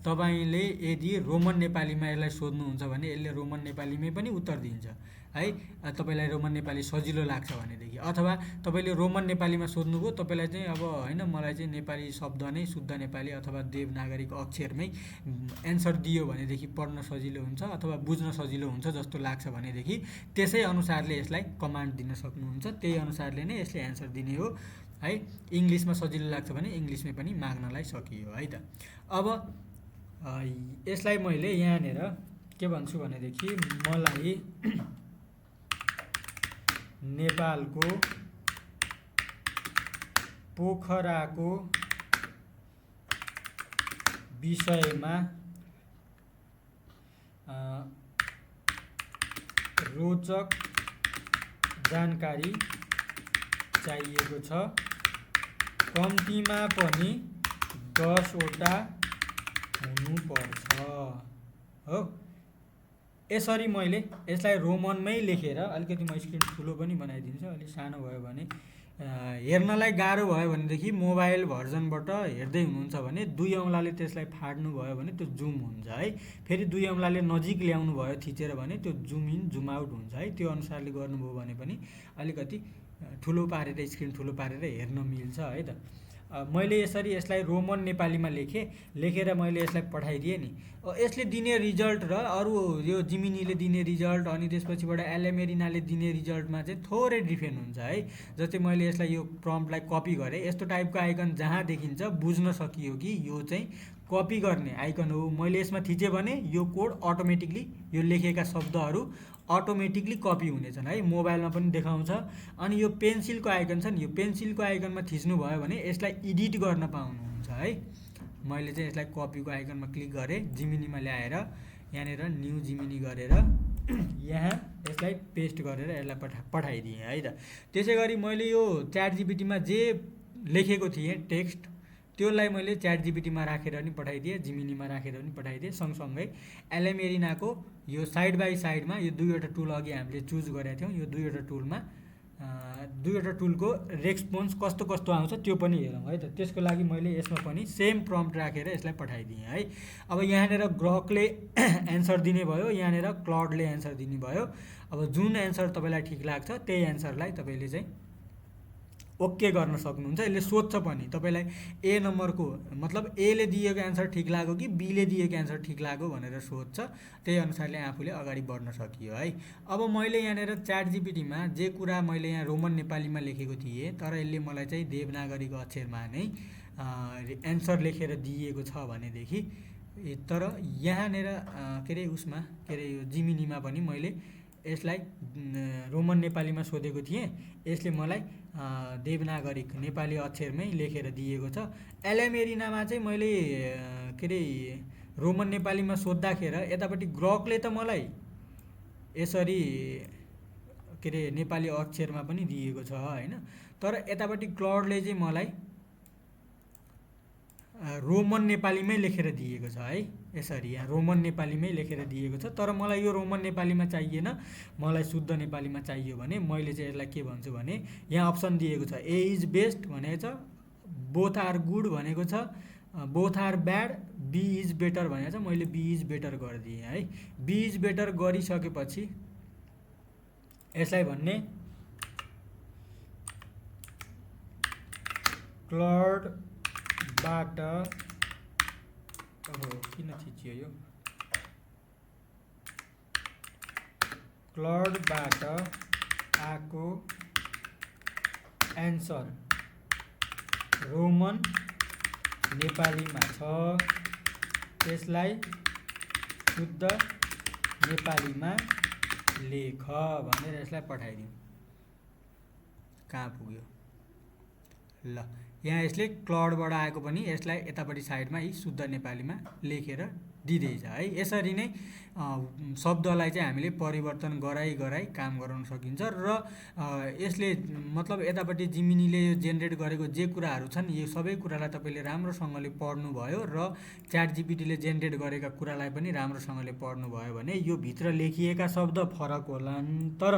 तपाईँले यदि रोमन नेपालीमा यसलाई सोध्नुहुन्छ भने यसले रोमन नेपालीमै पनि उत्तर दिन्छ है। तपाईँलाई रोमन नेपाली सजिलो लाग्छ भनेदेखि, अथवा तपाईँले रोमन नेपालीमा सोध्नुभयो, तपाईँलाई चाहिँ अब होइन मलाई चाहिँ नेपाली शब्द नै शुद्ध नेपाली अथवा देवनागरिक अक्षरमै एन्सर दियो भनेदेखि पढ्न सजिलो हुन्छ अथवा बुझ्न सजिलो हुन्छ जस्तो लाग्छ भनेदेखि त्यसै अनुसारले यसलाई कमान्ड दिन सक्नुहुन्छ, त्यही अनुसारले नै यसले एन्सर दिने हो है। इङ्ग्लिसमा सजिलो लाग्छ भने इङ्ग्लिसमै पनि माग्नलाई सकियो है त। अब यसलाई मैले यहाँनिर के भन्छु भनेदेखि मलाई नेपालको पोखराको विषयमा रोचक जानकारी चाहिएको छ, कम्तीमा पनि 10 वटा हुनुपर्छ हो। यसरी मैले यसलाई रोमनमै लेखेर अलिकति म स्क्रिन ठुलो पनि बनाइदिन्छु, अलिक सानो भयो भने हेर्नलाई गाह्रो भयो भनेदेखि मोबाइल भर्जनबाट हेर्दै हुनुहुन्छ भने 2 औँलाले त्यसलाई फाड्नु भयो भने त्यो जुम हुन्छ है। फेरि 2 औँलाले नजिक ल्याउनु भयो थिचेर भने त्यो जुम इन जुम आउट हुन्छ है। त्यो अनुसारले गर्नुभयो भने पनि अलिकति ठुलो पारेर स्क्रिन ठुलो पारेर हेर्न मिल्छ है त। मैले यसलाई रोमन नेपालीमा लेखेर मैले यसलाई पठाइदिएँ नि। यसले दिने रिजल्ट र अरू यो जिमिनीले दिने रिजल्ट अनि त्यसपछिबाट एलेमेरिनाले दिने रिजल्टमा चाहिँ थोरै डिफ्रेन्ट हुन्छ है। जस्तै मैले यसलाई यो प्रम्प्टलाई कपी गरेँ, यस्तो टाइपको आइकन जहाँ देखिन्छ बुझ्न सकियो कि यो चाहिँ कपी गर्ने आइकन हो। मैले यसमा थिचेँ भने यो कोड अटोमेटिकली यो लेखेका शब्दहरू अटोमेटिकली कपी हुनेछन् है। मोबाइलमा पनि देखाउँछ। अनि यो पेन्सिलको आइकन छ नि, यो पेन्सिलको आइकनमा थिच्नु भयो भने यसलाई एडिट गर्न पाउनुहुन्छ है। मैले चाहिँ यसलाई कपीको आइकनमा क्लिक गरेँ, जिमिनीमा ल्याएर यहाँनिर न्यू जिमिनी गरेर यहाँ यसलाई पेस्ट गरेर यसलाई पठाइदिएँ है त। त्यसै गरी मैले यो च्याट जिपिटीमा जे लेखेको थिएँ टेक्स्ट त्यसलाई मैले च्याट जिपिटीमा राखेर पनि पठाइदिएँ, जिमिनीमा राखेर पनि पठाइदिएँ। सँगसँगै एलएम एरिनाको यो साइड बाई साइडमा यो दुईवटा टुल अघि हामीले चुज गरेका थियौँ। यो दुईवटा टुलमा दुईवटा टुलको रेस्पोन्स कस्तो कस्तो आउँछ त्यो पनि हेरौँ है त। त्यसको लागि मैले यसमा पनि सेम प्रम्प्ट राखेर यसलाई पठाइदिएँ है। अब यहाँनिर ग्रकले एन्सर दिने भयो, यहाँनिर क्लाउडले एन्सर दिने भयो। अब जुन एन्सर तपाईँलाई ठिक लाग्छ त्यही एन्सरलाई तपाईँले चाहिँ ओके गर्न सक्नुहुन्छ। यसले सोध्छ पनि तपाईँलाई ए नम्बरको मतलब एले दिएको एन्सर ठिक लाग्यो कि बीले दिएको एन्सर ठिक लाग्यो भनेर सोध्छ। त्यही अनुसारले आफूले अगाडि बढ्न सकियो है। अब मैले यहाँनिर च्याट जिपिटीमा जे कुरा मैले यहाँ रोमन नेपालीमा लेखेको थिएँ तर यसले मलाई चाहिँ देवनागरीको अक्षरमा नै एन्सर लेखेर दिएको छ भनेदेखि तर यहाँनिर के अरे उसमा के अरे यो जिमिनीमा पनि मैले यसलाई रोमन नेपालीमा सोधेको थिएँ, यसले मलाई देवनागरिक नेपाली अक्षरमै लेखेर दिएको छ। एलएम एरिनामा चाहिँ मैले के अरे रोमन नेपालीमा सोद्धाखेर यतापट्टि ग्रकले त मलाई यसरी के अरे नेपाली अक्षरमा पनि दिएको छ होइन। तर यतापट्टि क्लाउडले चाहिँ मलाई रोमन नेपालीमै लेखेर दिएको छ है। यसरी यहाँ रोमन नेपालीमै लेखेर दिएको छ। तर मलाई यो रोमन नेपालीमा चाहिएन, मलाई शुद्ध नेपालीमा चाहियो भने मैले चाहिँ यसलाई के भन्छु भने यहाँ अप्सन दिएको छ ए इज बेस्ट भनेको छ, बोथ आर गुड भनेको छ, both are bad, B is better भनेको छ। मैले बी इज बेटर गरिदिएँ है। बी इज बेटर गरिसकेपछि यसलाई भन्ने क्लाउडबाट किन थिचियो यो, क्लाउडबाट आएको एन्सर रोमन नेपालीमा छ, त्यसलाई शुद्ध नेपालीमा लेख भनेर यसलाई पठाइदिउँ। कहाँ पुग्यो ल, यहाँ यसले क्लाउडबाट आएको पनि यसलाई यतापट्टि साइडमा यी शुद्ध नेपालीमा लेखेर दिँदैछ है। यसरी नै शब्दलाई चाहिँ हामीले परिवर्तन गराई काम गराउन सकिन्छ। र यसले मतलब यतापट्टि जिमिनीले यो जेनेरेट गरेको जे कुराहरू छन् यो सबै कुरालाई तपाईँले राम्रोसँगले पढ्नुभयो र च्याट जिपिटीले जेनेरेट गरेका कुरालाई पनि राम्रोसँगले पढ्नुभयो भने यो भित्र लेखिएका शब्द फरक होलान्, तर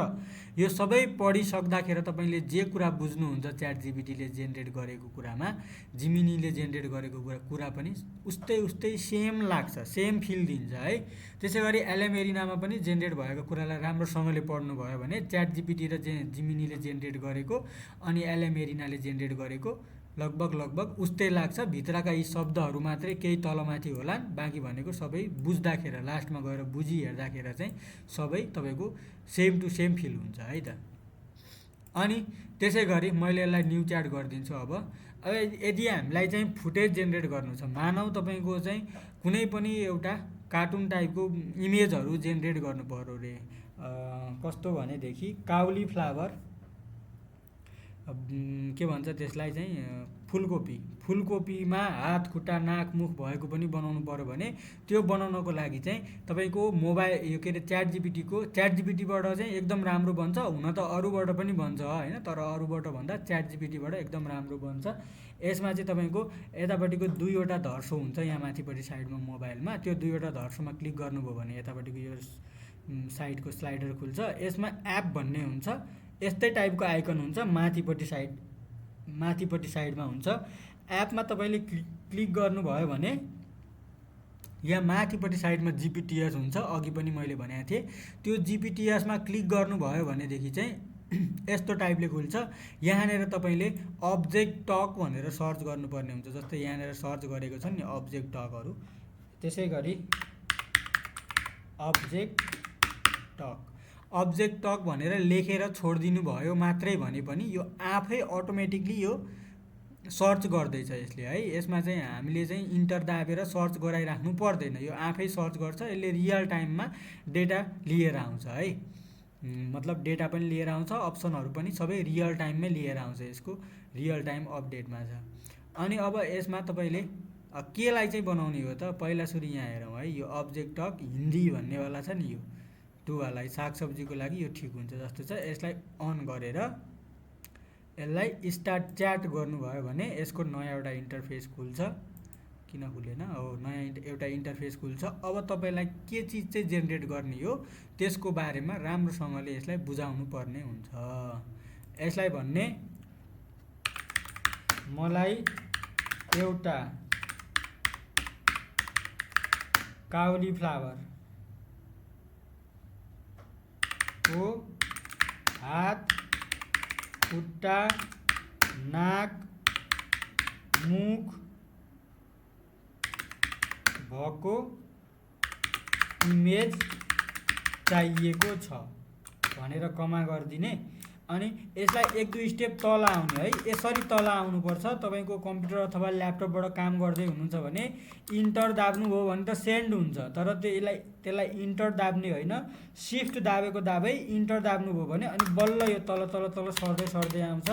यो सबै पढिसक्दाखेरि तपाईँले जे कुरा बुझ्नुहुन्छ च्याट जिपिटीले जेनेरेट गरेको कुरामा जिमिनीले जेनेरेट गरेको कुरा पनि उस्तै सेम लाग्छ, सेम फिल दिन्छ है। त्यसै गरी एलएम एरिनामा पनि जेनेरेट भएको कुरालाई राम्रोसँगले पढ्नुभयो भने च्याट जिपिटी र जिमिनीले जेनेरेट गरेको अनि एलएम एरिनाले जेनेरेट गरेको लगभग उस्तै लाग्छ। भित्रका यी शब्दहरू मात्रै केही तलमाथि होलान्, बाँकी भनेको सबै बुझ्दाखेर लास्टमा गएर बुझी हेर्दाखेर चाहिँ सबै तपाईँको सेम टु सेम फिल हुन्छ है त। अनि त्यसै गरी मैले यसलाई न्यू च्याट गरिदिन्छु। अब यदि हामीलाई चाहिँ फुटेज जेनेरेट गर्नु छ, मानौ तपाईँको चाहिँ कुनै पनि एउटा कार्टुन टाइपको इमेजहरू जेनेरेट गर्नु पर्यो रे, कस्तो भनेदेखि काउली फ्लावर के भन्छ त्यसलाई चाहिँ फुलकोपीमा हात खुट्टा नाक मुख भएको पनि बनाउनु पर्यो भने त्यो बनाउनको लागि चाहिँ तपाईँको मोबाइल यो के अरे च्याट जिपिटीबाट चाहिँ एकदम राम्रो बन्छ। हुन त अरूबाट पनि बन्छ होइन, तर अरूबाट भन्दा च्याट जिपिटीबाट एकदम राम्रो बन्छ। यसमा चाहिँ तपाईँको यतापट्टिको दुईवटा धर्सो हुन्छ यहाँ माथिपट्टि साइडमा मोबाइलमा, त्यो दुईवटा धर्सोमा क्लिक गर्नुभयो भने यतापट्टिको यो साइडको स्लाइडर खुल्छ। यसमा एप भन्ने हुन्छ, यस्तै टाइपको आइकन हुन्छ, माथिपट्टि साइडमा हुन्छ। एपमा तपाईँले क्लिक गर्नुभयो भने यहाँ माथिपट्टि साइडमा जिपिटिएस हुन्छ, अघि पनि मैले भनेको थिएँ। त्यो जिपिटिएसमा क्लिक गर्नुभयो भनेदेखि चाहिँ यस्तो टाइपले खुल्छ। यहाँनिर तपाईँले अब्जेक्ट टक भनेर सर्च गर्नुपर्ने हुन्छ। जस्तै यहाँनिर सर्च गरेको छ नि अब्जेक्ट टकहरू, त्यसै गरी अब्जेक्ट टक भनेर लेखेर छोडिदिनु भयो मात्रै भने पनि यो आफै अटोमेटिकली यो सर्च गर्दैछ यसले है। यसमा चाहिँ हामीले चाहिँ इन्टर दाबेर सर्च गराइराख्नु पर्दैन, यो आफै सर्च गर्छ। यसले रियल टाइममा डेटा लिएर आउँछ है, मतलब डेटा पनि लिएर आउँछ, अप्सनहरू पनि सबै रियल टाइममै लिएर आउँछ, यसको रियल टाइम अपडेटमा छ। अनि अब यसमा तपाईँले केलाई चाहिँ बनाउने हो त, पहिला सुरु यहाँ हेरौँ है। यो अब्जेक्ट टक हिन्दी भन्नेवाला छ नि, यो टुवाला सागसब्जीको लागि यो ठिक हुन्छ जस्तो छ। यसलाई अन गरेर यसलाई स्टार्ट च्याट गर्नुभयो भने यसको नयाँ एउटा इन्टरफेस खुल्छ। किन खुलेन? हो, नयाँ एउटा इन्टरफेस खुल्छ। अब तपाईँलाई के चिज चाहिँ जेनेरेट गर्ने हो त्यसको बारेमा राम्रोसँगले यसलाई बुझाउनु पर्ने हुन्छ। यसलाई भन्ने मलाई एउटा काउलीफ्लावर को हात, खुट्टा, नाक, मुख भएको इमेज चाहिएको छ भनेर कमा गरिदिने। अनि यसलाई 1-2 स्टेप तल आउने है, यसरी तल आउनुपर्छ। तपाईँको कम्प्युटर अथवा ल्यापटपबाट काम गर्दै हुनुहुन्छ भने इन्टर दाब्नुभयो भने त सेन्ड हुन्छ, तर त्यसलाई इन्टर दाब्ने होइन, सिफ्ट दाबेको दाबै इन्टर दाब्नुभयो भने अनि बल्ल यो तल तल तल सर्दै सर्दै आउँछ।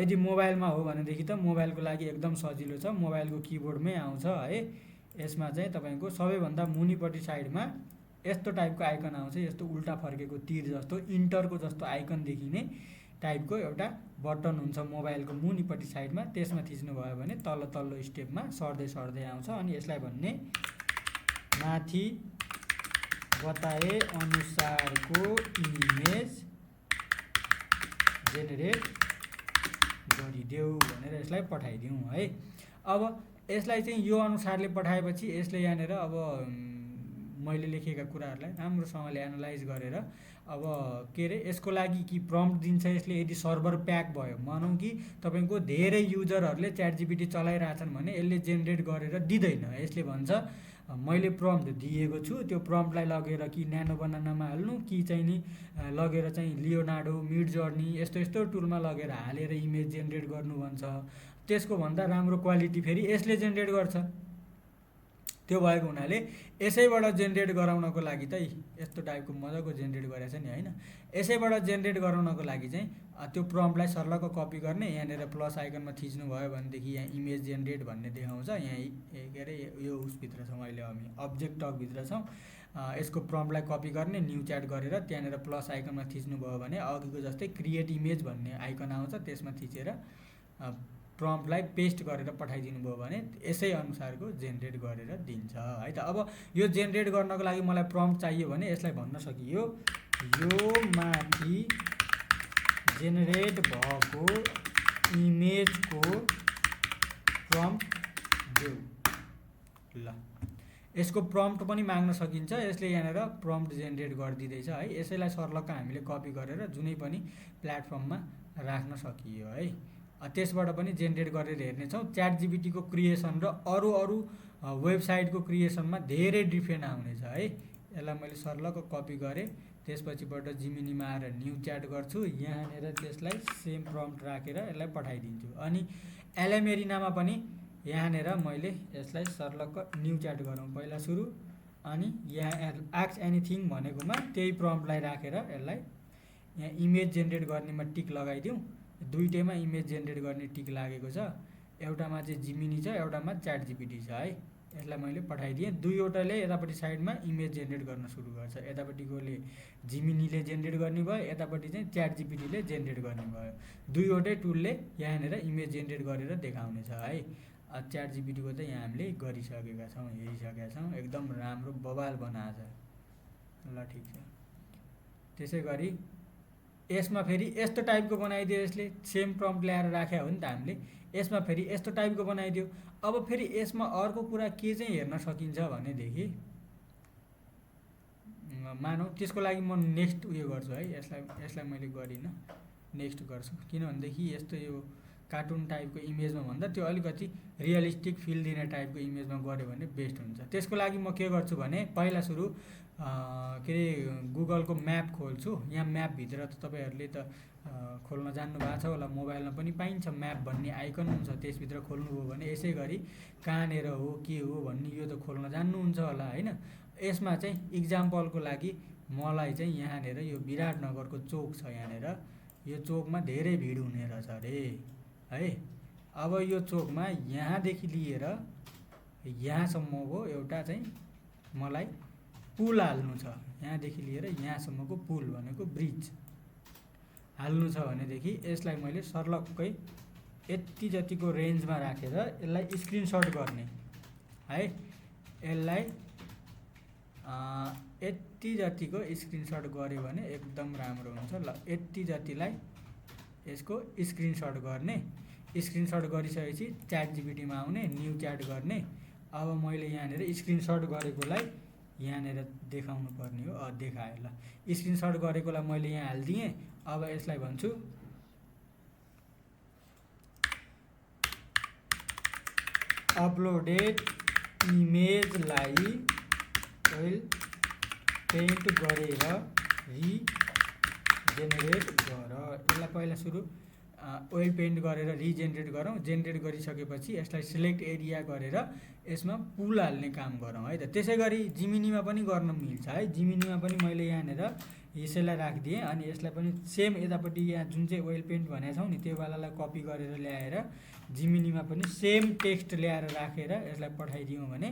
यदि मोबाइलमा हो भनेदेखि त मोबाइलको लागि एकदम सजिलो छ, मोबाइलको किबोर्डमै आउँछ है। यसमा चाहिँ तपाईँको सबैभन्दा मुनिपट्टि साइडमा यस्तो टाइपको आइकन आउँछ, यस्तो उल्टा फर्केको तीर जस्तो इन्टरको जस्तो आइकन देखिने टाइपको एउटा बटन हुन्छ मोबाइलको मुनिपट्टि साइडमा। त्यसमा थिच्नुभयो भने तल्लो तल्लो स्टेपमा सर्दै सर्दै आउँछ। अनि यसलाई भन्ने माथि बताए अनुसारको इमेज जेनेरेट गरिदेऊ भनेर यसलाई पठाइदिउँ है। अब यसलाई चाहिँ यो अनुसारले पठाएपछि यसले यहाँनिर अब मैले लेखेका कुराहरूलाई राम्रोसँगले एनालाइज गरेर अब के अरे यसको लागि कि प्रम्प्ट दिन्छ यसले। यदि सर्भर प्याक भयो, मानौँ कि तपाईँको धेरै युजरहरूले च्याट जिपिटी चलाइरहेछन् भने यसले जेनेरेट गरेर दिँदैन। यसले भन्छ मैले प्रम्प्ट दिएको छु, त्यो प्रम्प्टलाई लगेर कि न्यानो बनानामा हाल्नु कि चाहिँ नि लगेर चाहिँ लियोनार्डो, मिड जर्नी यस्तो यस्तो टुलमा लगेर हालेर इमेज जेनेरेट गर्नु भन्छ। त्यसको भन्दा राम्रो क्वालिटी फेरि यसले जेनेरेट गर्छ। त्यो भएको हुनाले यसैबाट जेनेरेट गराउनको लागि त यस्तो टाइपको मजाको जेनेरेट गरेछ नि होइन। यसैबाट जेनेरेट गराउनको लागि चाहिँ त्यो प्रम्प्टलाई सर्लक्क कपी गर्ने, यहाँनिर प्लस आइकनमा थिच्नु भयो भनेदेखि यहाँ इमेज जेनेरेट भन्ने देखाउँछ। यहाँ के अरे यो उसभित्र छौँ अहिले, हामी अब्जेक्ट टकभित्र छौँ। यसको प्रम्प्टलाई कपी गर्ने, न्यू च्याट गरेर त्यहाँनिर प्लस आइकनमा थिच्नु भयो भने अघिको जस्तै क्रिएट इमेज भन्ने आइकन आउँछ, त्यसमा थिचेर प्रम्प्टलाई पेस्ट गरेर पठाइदिनु भयो भने यसै अनुसारको जेनेरेट गरेर दिन्छ है त। अब यो जेनेरेट गर्नको लागि मलाई प्रम्प्ट चाहियो भने यसलाई भन्न सकियो यो माथि जेनेरेट भएको इमेजको प्रम्प्ट देऊ। ल, यसको प्रम्प्ट पनि माग्न सकिन्छ। यसले यहाँनिर प्रम्प्ट जेनेरेट गरिदिँदैछ है। यसैलाई सर्लक्क हामीले कपी गरेर जुनै पनि प्लेटफर्ममा राख्न सकियो है। त्यसबाट पनि जेनेरेट गरेर हेर्नेछौँ। च्याट जिपिटीको क्रिएसन र अरू वेबसाइटको क्रिएसनमा धेरै डिफ्रेन्ट आउनेछ है। यसलाई मैले सर्लक्क कपी गरेँ, त्यसपछिबाट जिमिनीमा आएर न्यू च्याट गर्छु, यहाँनिर त्यसलाई सेम प्रम्प्ट राखेर यसलाई पठाइदिन्छु। अनि एलएमएरिनामा पनि यहाँनिर मैले यसलाई सर्लक्क न्यू च्याट गरौँ पहिला सुरु, अनि यहाँ आस्क एनिथिङ भनेकोमा त्यही प्रम्प्टलाई राखेर यसलाई यहाँ इमेज जेनेरेट गर्नेमा टिक लगाइदिउँ। दुईटैमा इमेज जेनेरेट गर्ने टिक लागेको छ, एउटामा चाहिँ जिमिनी छ, एउटामा च्याट जिपिटी छ है। यसलाई मैले पठाइदिएँ। दुईवटाले यतापट्टि साइडमा इमेज जेनेरेट गर्न सुरु गर्छ। यतापट्टिकोले जिमिनीले जेनेरेट गर्ने भयो, यतापट्टि चाहिँ च्याट जिपिटीले जेनेरेट गर्ने भयो। दुईवटै टुलले यहाँनिर इमेज जेनेरेट गरेर देखाउनेछ है। च्याट जिपिटीको त यहाँ हामीले गरिसकेका छौँ, हेरिसकेका छौँ, एकदम राम्रो बवाल बनाएको छ। ल ठिक छ। त्यसै गरी यसमा फेरि यस्तो टाइपको बनाइदियो, यसले सेम प्रम्प्ट ल्याएर राख्यो हो नि त हामीले। यसमा फेरि यस्तो टाइपको बनाइदियो। अब फेरि यसमा अर्को कुरा के चाहिँ हेर्न सकिन्छ भनेदेखि मानौँ त्यसको लागि म नेक्स्ट उयो गर्छु है। यसलाई मैले गरिनँ, नेक्स्ट गर्छु। किनभनेदेखि यस्तो यो कार्टुन टाइपको इमेजमा भन्दा त्यो अलिकति रियलिस्टिक फिल दिने टाइपको इमेजमा गऱ्यो भने बेस्ट हुन्छ। त्यसको लागि म के गर्छु भने पहिला सुरु के अरे गुगलको म्याप खोल्छु। यहाँ म्यापभित्र त तपाईँहरूले त खोल्न जान्नु भएको छ होला, मोबाइलमा पनि पाइन्छ म्याप भन्ने आइकन हुन्छ, त्यसभित्र खोल्नुभयो भने यसै गरी कहाँनिर हो के हो भन्ने यो त खोल्न जान्नुहुन्छ होला होइन। यसमा चाहिँ इक्जाम्पलको लागि मलाई चाहिँ यहाँनिर यो विराटनगरको चोक छ, यहाँनिर यो चोकमा धेरै भिड हुने रहेछ अरे है। अब यो चोकमा यहाँदेखि लिएर यहाँसम्मको एउटा चाहिँ मलाई पुल हाल्नु छ, यहाँदेखि लिएर यहाँसम्मको पुल भनेको ब्रिज हाल्नु छ भनेदेखि यसलाई मैले सर्लक्कै यति जतिको रेन्जमा राखेर यसलाई स्क्रिनसट गर्ने है। यसलाई यति जतिको स्क्रिनसट गऱ्यो भने एकदम राम्रो हुन्छ। ल यति जतिलाई यसको स्क्रिनसट गर्ने। स्क्रिनसट गरिसकेपछि च्याट जिपिटीमा आउने, न्यू च्याट गर्ने। अब मैले यहाँनिर स्क्रिनसट गरेकोलाई यहाँनिर देखाउनु पर्ने हो। देखाएँ। ल स्क्रिनसट गरेकोलाई मैले यहाँ हालिदिएँ। अब यसलाई भन्छु अपलोडेड इमेजलाई ओइल पेन्ट गरेर रिजेनेरेट गर। यसलाई पहिला सुरु ओइल पेन्ट गरेर रिजेनेरेट गरौँ। जेनेरेट गरिसकेपछि यसलाई सिलेक्ट एरिया गरेर यसमा पुल हाल्ने काम गरौँ है त। त्यसै गरी जिमिनीमा पनि गर्न मिल्छ है। जिमिनीमा पनि मैले यहाँनिर यसैलाई राखिदिएँ अनि यसलाई पनि सेम यतापट्टि यहाँ जुन चाहिँ ओइल पेन्ट भनेको छौँ नि त्यो वालालाई कपी गरेर ल्याएर जिमिनीमा पनि सेम टेक्स्ट ल्याएर राखेर यसलाई पठाइदियौँ भने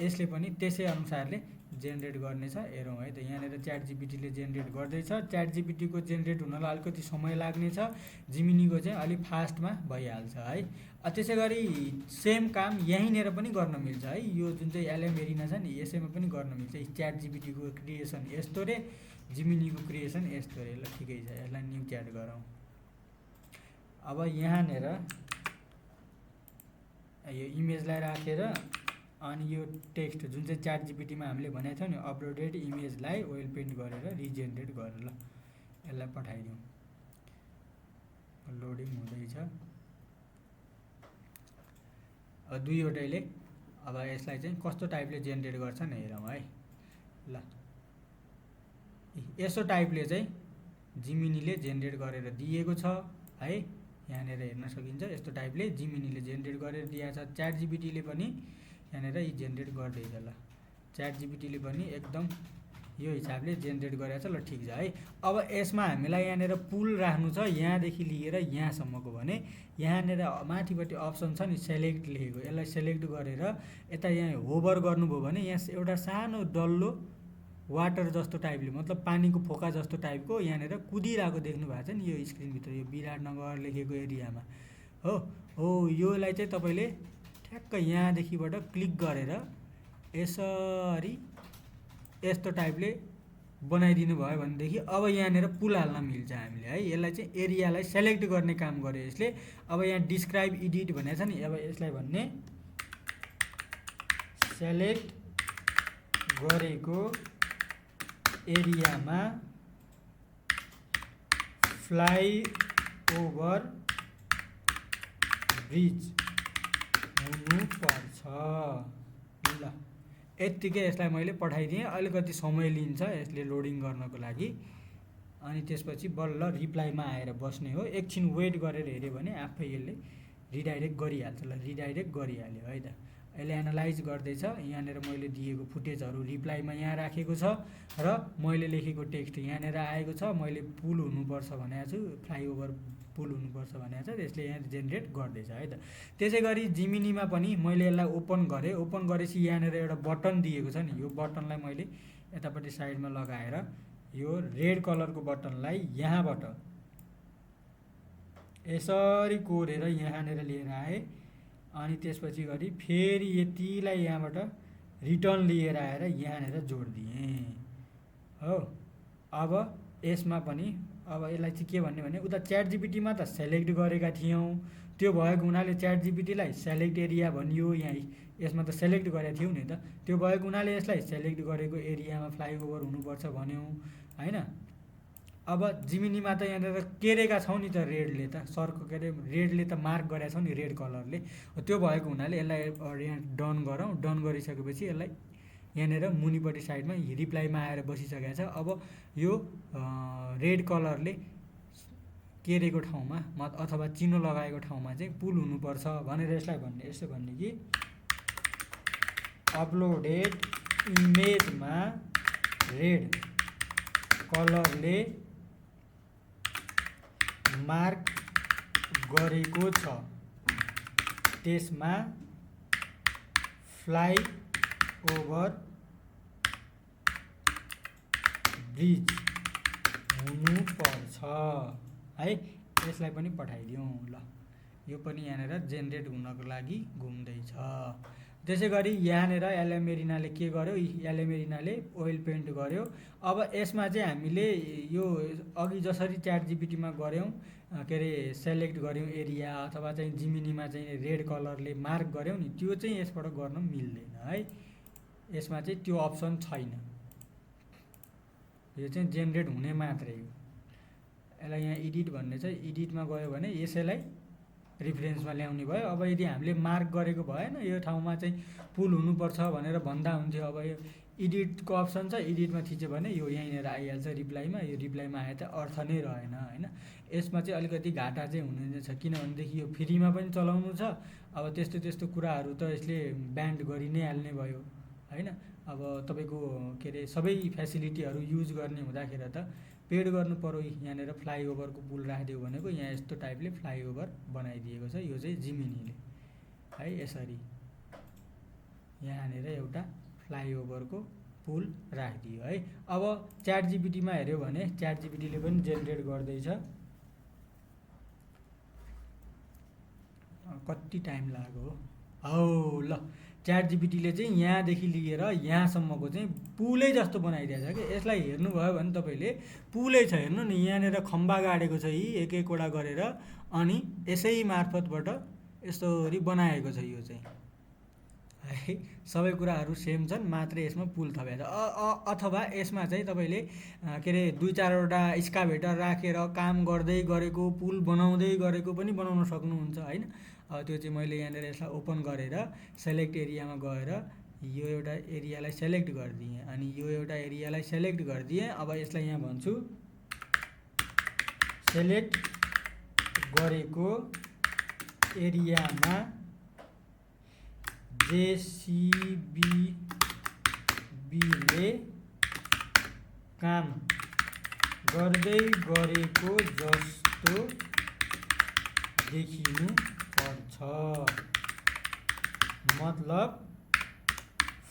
यसले पनि त्यसै अनुसारले जेनेरेट गर्नेछ। हेरौँ है त। यहाँनिर च्याट जिपिटीले जेनेरेट गर्दैछ। च्याट जिपिटीको जेनेरेट हुनलाई अलिकति समय लाग्नेछ, जिमिनीको चाहिँ अलिक फास्टमा भइहाल्छ है। त्यसै गरी सेम काम यहीँनिर पनि गर्न मिल्छ है। यो जुन चाहिँ एलएम एरिना छ नि यसैमा पनि गर्न मिल्छ। च्याट जिपिटीको क्रिएसन यस्तो रे, जिमिनीको क्रिएसन यस्तो रे। ल ठिकै छ। यसलाई न्यू च्याट गरौँ। अब यहाँनिर यो इमेजलाई राखेर अनि यो टेक्स्ट जुन चाहिँ च्याट जिपिटीमा हामीले भनेको थियौँ नि अपलोडेड इमेजलाई ओइल पेन्ट गरेर रिजेनेरेट गरेर ल यसलाई पठाइदिउँ। लोडिङ हुँदैछ। अब दुईवटैले अब यसलाई चाहिँ कस्तो टाइपले जेनेरेट गर्छन् हेरौँ है। ल यसो टाइपले चाहिँ जिमिनीले जेनेरेट गरेर दिएको छ है। यहाँनिर हेर्न सकिन्छ। यस्तो टाइपले जिमिनीले जेनेरेट गरेर दिएको छ। च्याट जिपिटीले पनि यहाँनिर यी जेनेरेट गर्दैछ। ल च्याट जिपिटीले पनि एकदम यो हिसाबले जेनेरेट गरेको छ। ल ठिक छ है। अब यसमा हामीलाई यहाँनिर पुल राख्नु छ यहाँदेखि लिएर यहाँसम्मको भने यहाँनिर माथिपट्टि अप्सन छ नि सेलेक्ट लेखेको, यसलाई सेलेक्ट गरेर यता यहाँ होभर गर्नुभयो भने यहाँ एउटा सानो डल्लो वाटर जस्तो टाइपले मतलब पानीको फोका जस्तो टाइपको यहाँनिर कुदिरहेको देख्नु भएको छ नि यो स्क्रिनभित्र यो विराटनगर लेखेको एरियामा हो योलाई चाहिँ तपाईँले ठ्याक्क यहाँदेखिबाट क्लिक गरेर यसरी यस्तो टाइपले बनाइदिनु भयो भनेदेखि अब यहाँनिर पुल हाल्न मिल्छ हामीले है। यसलाई चाहिँ एरियालाई सेलेक्ट गर्ने काम गर्यो यसले। अब यहाँ डिस्क्राइब एडिट भनेको छ नि अब यसलाई भन्ने सेलेक्ट गरेको एरियामा फ्लाइओभर ब्रिज हुनुपर्छ। ल यत्तिकै यसलाई मैले पठाइदिएँ। अलिकति समय लिन्छ यसले लोडिङ गर्नको लागि। अनि त्यसपछि बल्ल रिप्लाईमा आएर बस्ने हो। एकछिन वेट गरेर हेऱ्यो भने आफै यसले रिडाइरेक्ट गरिहाल्छ। ल रिडाइरेक्ट गरिहाल्यो है त। यसले एनालाइज गर्दैछ। यहाँनिर मैले दिएको फुटेजहरू रिप्लाईमा यहाँ राखेको छ र मैले लेखेको टेक्स्ट यहाँनिर आएको छ। मैले पुल हुनुपर्छ भनेको छु, फ्लाइओभर पुल हुनुपर्छ भनेको छ। त्यसले यहाँ जेनेरेट गर्दैछ है त। त्यसै गरी जिमिनीमा पनि मैले यसलाई ओपन गरेँ। ओपन गरेपछि यहाँनिर एउटा बटन दिएको छ नि यो बटनलाई मैले यतापट्टि साइडमा लगाएर यो रेड कलरको बटनलाई यहाँबाट यसरी कोरेर यहाँनिर लिएर आएँ। अनि त्यसपछि गरी फेरि यतिलाई यहाँबाट रिटर्न लिएर आएर यहाँनिर जोडिदिएँ हो। अब यसमा पनि अब यसलाई चाहिँ के भन्ने भने उता च्याट जिपिटीमा त सेलेक्ट गरेका थियौँ, त्यो भएको हुनाले च्याट जिपिटीलाई सेलेक्ट एरिया भनियो। यहाँ यसमा त सेलेक्ट गरेका थियौँ नि त, त्यो भएको हुनाले यसलाई सेलेक्ट गरेको एरियामा फ्लाइओभर हुनुपर्छ भन्यौँ होइन। अब जिमिनीमा त यहाँनिर केरेका छौँ नि त रेडले त सर्को के अरे रेडले त मार्क गरेका छौँ नि रेड कलरले, त्यो भएको हुनाले यसलाई यहाँ डन गरौँ। डन गरिसकेपछि यसलाई यहाँनिर मुनिपट्टि साइडमा रिप्लाईमा आएर बसिसकेको छ। अब यो रेड कलरले केरेको ठाउँमा अथवा चिनो लगाएको ठाउँमा चाहिँ पुल हुनुपर्छ भनेर यसलाई भन्ने यसो भन्ने कि अपलोडेड इमेजमा रेड कलरले मार्क गरेको छ त्यसमा फ्लाइओभर ब्रिज हुनुपर्छ है। यसलाई पनि पठाइदिउँ। ल यो पनि यहाँनिर जेनेरेट हुनको लागि घुम्दैछ। त्यसै गरी यहाँनिर एलए मेरिनाले के गर्यो, एलए मेरिनाले ओइल पेन्ट गर्यो। अब यसमा चाहिँ हामीले यो अघि जसरी च्याट जिपिटीमा गऱ्यौँ, के अरे सेलेक्ट गऱ्यौँ एरिया अथवा चाहिँ जिमिनीमा चाहिँ रेड कलरले मार्क गऱ्यौँ नि, त्यो चाहिँ यसबाट गर्न मिल्दैन है। यसमा चाहिँ त्यो अप्सन छैन, यो चाहिँ जेनेरेट हुने मात्रै हो। यसलाई यहाँ एडिट भन्ने छ, एडिटमा गयो भने यसैलाई रिफरेन्समा ल्याउने भयो। अब यदि हामीले मार्क गरेको भएन यो ठाउँमा चाहिँ पुल हुनुपर्छ भनेर भन्दा हुन्थ्यो। अब यो एडिटको अप्सन छ, एडिटमा थिच्यो भने यो यहीँनिर आइहाल्छ रिप्लाईमा। यो रिप्लाईमा आए त अर्थ नै रहेन होइन। यसमा चाहिँ अलिकति घाटा चाहिँ हुने छ, किनभनेदेखि यो फ्रीमा पनि चलाउनु छ। अब त्यस्तो त्यस्तो कुराहरू त यसले ब्यान्ड गरि नै हाल्ने भयो होइन। अब तपाईँको के अरे सबै फेसिलिटीहरू युज गर्ने हुँदाखेरि त पेड गर्नु पर्यो। यहाँनिर फ्लाइओभरको पुल राखिदियो भनेको यहाँ यस्तो टाइपले फ्लाइओभर बनाइदिएको छ, यो चाहिँ जिमिनीले है। यसरी यहाँनिर एउटा फ्लाइओभरको पुल राखिदियो है। अब च्याट जिपिटीमा हेऱ्यो भने च्याट जिपिटीले पनि जेनेरेट गर्दैछ। कति टाइम लाग्यो हौ। ल च्याट जिपिटीले चाहिँ यहाँदेखि लिएर यहाँसम्मको चाहिँ पुलै जस्तो बनाइदिएको छ कि। यसलाई हेर्नुभयो भने तपाईँले पुलै छ, हेर्नु नि यहाँनिर खम्बा गाडेको छ यी एक एकवटा गरेर, अनि यसै मार्फतबाट यसरी बनाएको छ यो चाहिँ है। सबै कुराहरू सेम छन्, मात्रै यसमा पुल थपेको छ। अथवा यसमा चाहिँ तपाईँले के अरे 2-4वटा एक्सकाभेटर राखेर काम गर्दै गरेको, पुल बनाउँदै गरेको पनि बनाउन सक्नुहुन्छ होइन। त्यो चाहिँ मैले यहाँनिर यसलाई ओपन गरेर सेलेक्ट एरियामा गएर यो एउटा एरियालाई सेलेक्ट गरिदिएँ, अनि यो एउटा एरियालाई सेलेक्ट गरिदिएँ। अब यसलाई यहाँ भन्छु सेलेक्ट गरेको एरियामा जेसिबीले काम गर्दै गरेको जस्तो देखिनु पर्छ। मतलब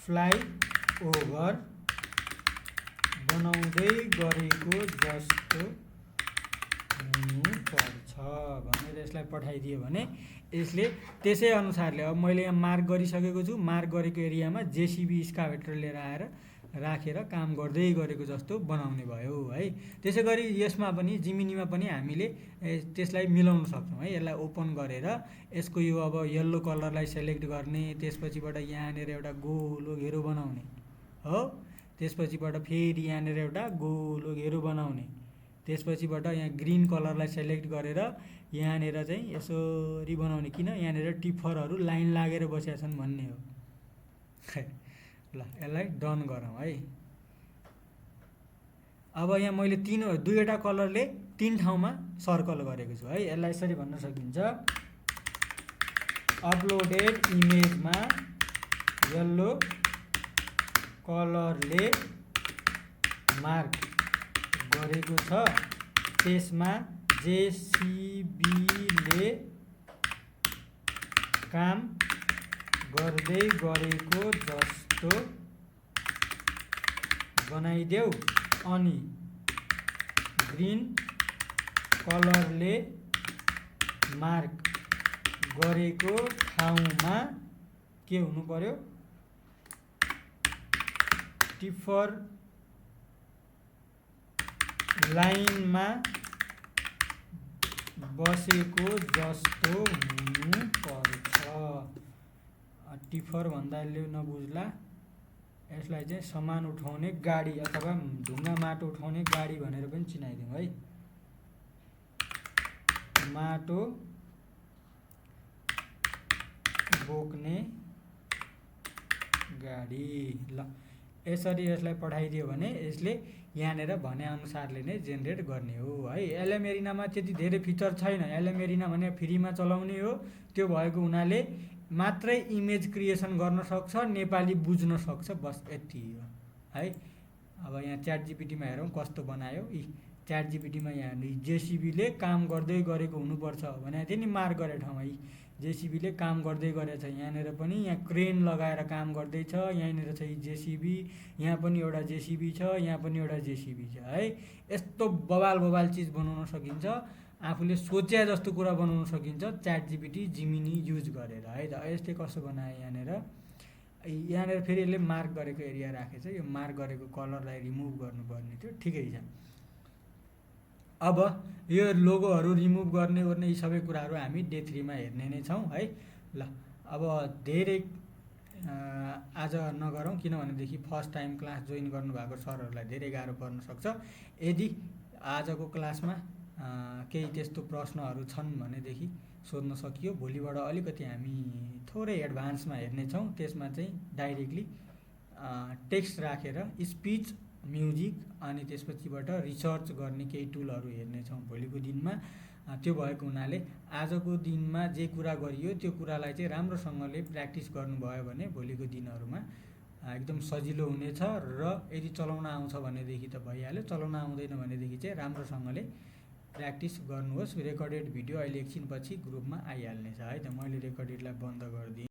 फ्लाइओभर बनाउँदै गरेको जस्तो हुनुपर्छ भनेर यसलाई पठाइदियो भने यसले त्यसै अनुसारले, अब मैले यहाँ मार्क गरिसकेको छु, मार्क गरेको एरियामा जेसिबी एक्सकाभेटर लिएर आएर राखेर काम गर्दै गरेको जस्तो बनाउने भयो है। त्यसै गरी यसमा पनि जिमिनीमा पनि हामीले त्यसलाई मिलाउन सक्छौँ है। यसलाई ओपन गरेर यसको यो अब येल्लो कलरलाई सेलेक्ट गर्ने, त्यसपछिबाट यहाँनिर एउटा गोलो घेरो बनाउने हो, त्यसपछिबाट फेरि यहाँनिर एउटा गोलो घेरो बनाउने, त्यसपछिबाट यहाँ ग्रिन कलरलाई सेलेक्ट गरेर यहाँनिर चाहिँ यसरी बनाउने, किन यहाँनिर टिफरहरू लाइन लागेर बसेका छन् भन्ने हो। ल यसलाई डन गरौँ है। अब यहाँ मैले 2वटा कलरले 3 ठाउँमा सर्कल गरेको छु है। यसलाई यसरी भन्न सकिन्छ, अपलोडेड इमेजमा येल्लो कलरले मार्क गरेको छ, त्यसमा जेसिबीले काम गर्दै गरेको जस्तो बनाइदेऊ, अनि ग्रिन कलरले मार्क गरेको ठाउँमा के हुनु पर्यो, टिफर लाइनमा बसेको जस्तो हुनुपर्छ। टिफर भन्दाले नबुझ्ला, यसलाई चाहिँ सामान उठाउने गाडी अथवा ढुङ्गा माटो उठाउने गाडी भनेर पनि चिनाइदिउँ है। माटो बोक्ने गाडी। ल यसरी यसलाई पठाइदियो भने यसले यहाँनिर भने अनुसारले नै जेनेरेट गर्ने हो है। एलए मेरिनामा त्यति धेरै फिचर छैन। एलए मेरिना भने फ्रीमा चलाउने हो, त्यो भएको हुनाले मात्रै इमेज क्रिएसन गर्न सक्छ, नेपाली बुझ्न सक्छ, बस यति हो है। अब यहाँ च्याट जिपिटीमा हेरौँ कस्तो बनायो। च्याट जिपिटीमा यहाँ जेसिबीले काम गर्दै गरेको हुनुपर्छ भनेको थियो नि, मार्क गरे ठाउँमा जेसिबीले काम गर्दै गरेछ। यहाँनिर पनि यहाँ क्रेन लगाएर काम गर्दैछ, यहाँनिर छ जेसिबी, यहाँ पनि एउटा जेसिबी छ, यहाँ पनि एउटा जेसिबी छ है। यस्तो बवाल बवाल चिज बनाउन सकिन्छ। आफूले सोचे जस्तो कुरा बनाउन सकिन्छ च्याट जिपिटी जिमिनी युज गरेर है त। यसले कसो बनायो यहाँनिर फेरि यसले मार्क गरेको एरिया राखेछ, यो मार्क गरेको कलरलाई रिमुभ गर्नुपर्ने थियो, ठिकै छ। अब यो लोगोहरू रिमुभ गर्ने ओर्ने यी सबै कुराहरू हामी डे 3 मा हेर्ने नै छौँ है। ल अब धेरै आज नगरौँ, किनभनेदेखि फर्स्ट टाइम क्लास जोइन गर्नुभएको सरहरूलाई धेरै गाह्रो पर्न सक्छ। यदि आजको क्लासमा केही त्यस्तो प्रश्नहरू छन् भनेदेखि सोध्न सकियो। भोलिबाट अलिकति हामी थोरै एडभान्समा हेर्नेछौँ, त्यसमा चाहिँ डाइरेक्टली टेक्स्ट राखेर स्पिच म्युजिक अनि त्यसपछिबाट रिसर्च गर्ने केही टुलहरू हेर्नेछौँ भोलिको दिनमा। त्यो भएको हुनाले आजको दिनमा जे कुरा गरियो त्यो कुरालाई चाहिँ राम्रोसँगले प्र्याक्टिस गर्नुभयो भने भोलिको दिनहरूमा एकदम सजिलो हुनेछ। र यदि चलाउन आउँछ भनेदेखि त भइहाल्यो, चलाउन आउँदैन भनेदेखि चाहिँ राम्रोसँगले प्र्याक्टिस गर्नुहोस्। रेकर्डेड भिडियो अहिले एकछिनपछि ग्रुपमा आइहाल्नेछ है त। मैले रेकर्डेडलाई बन्द गरिदिएँ।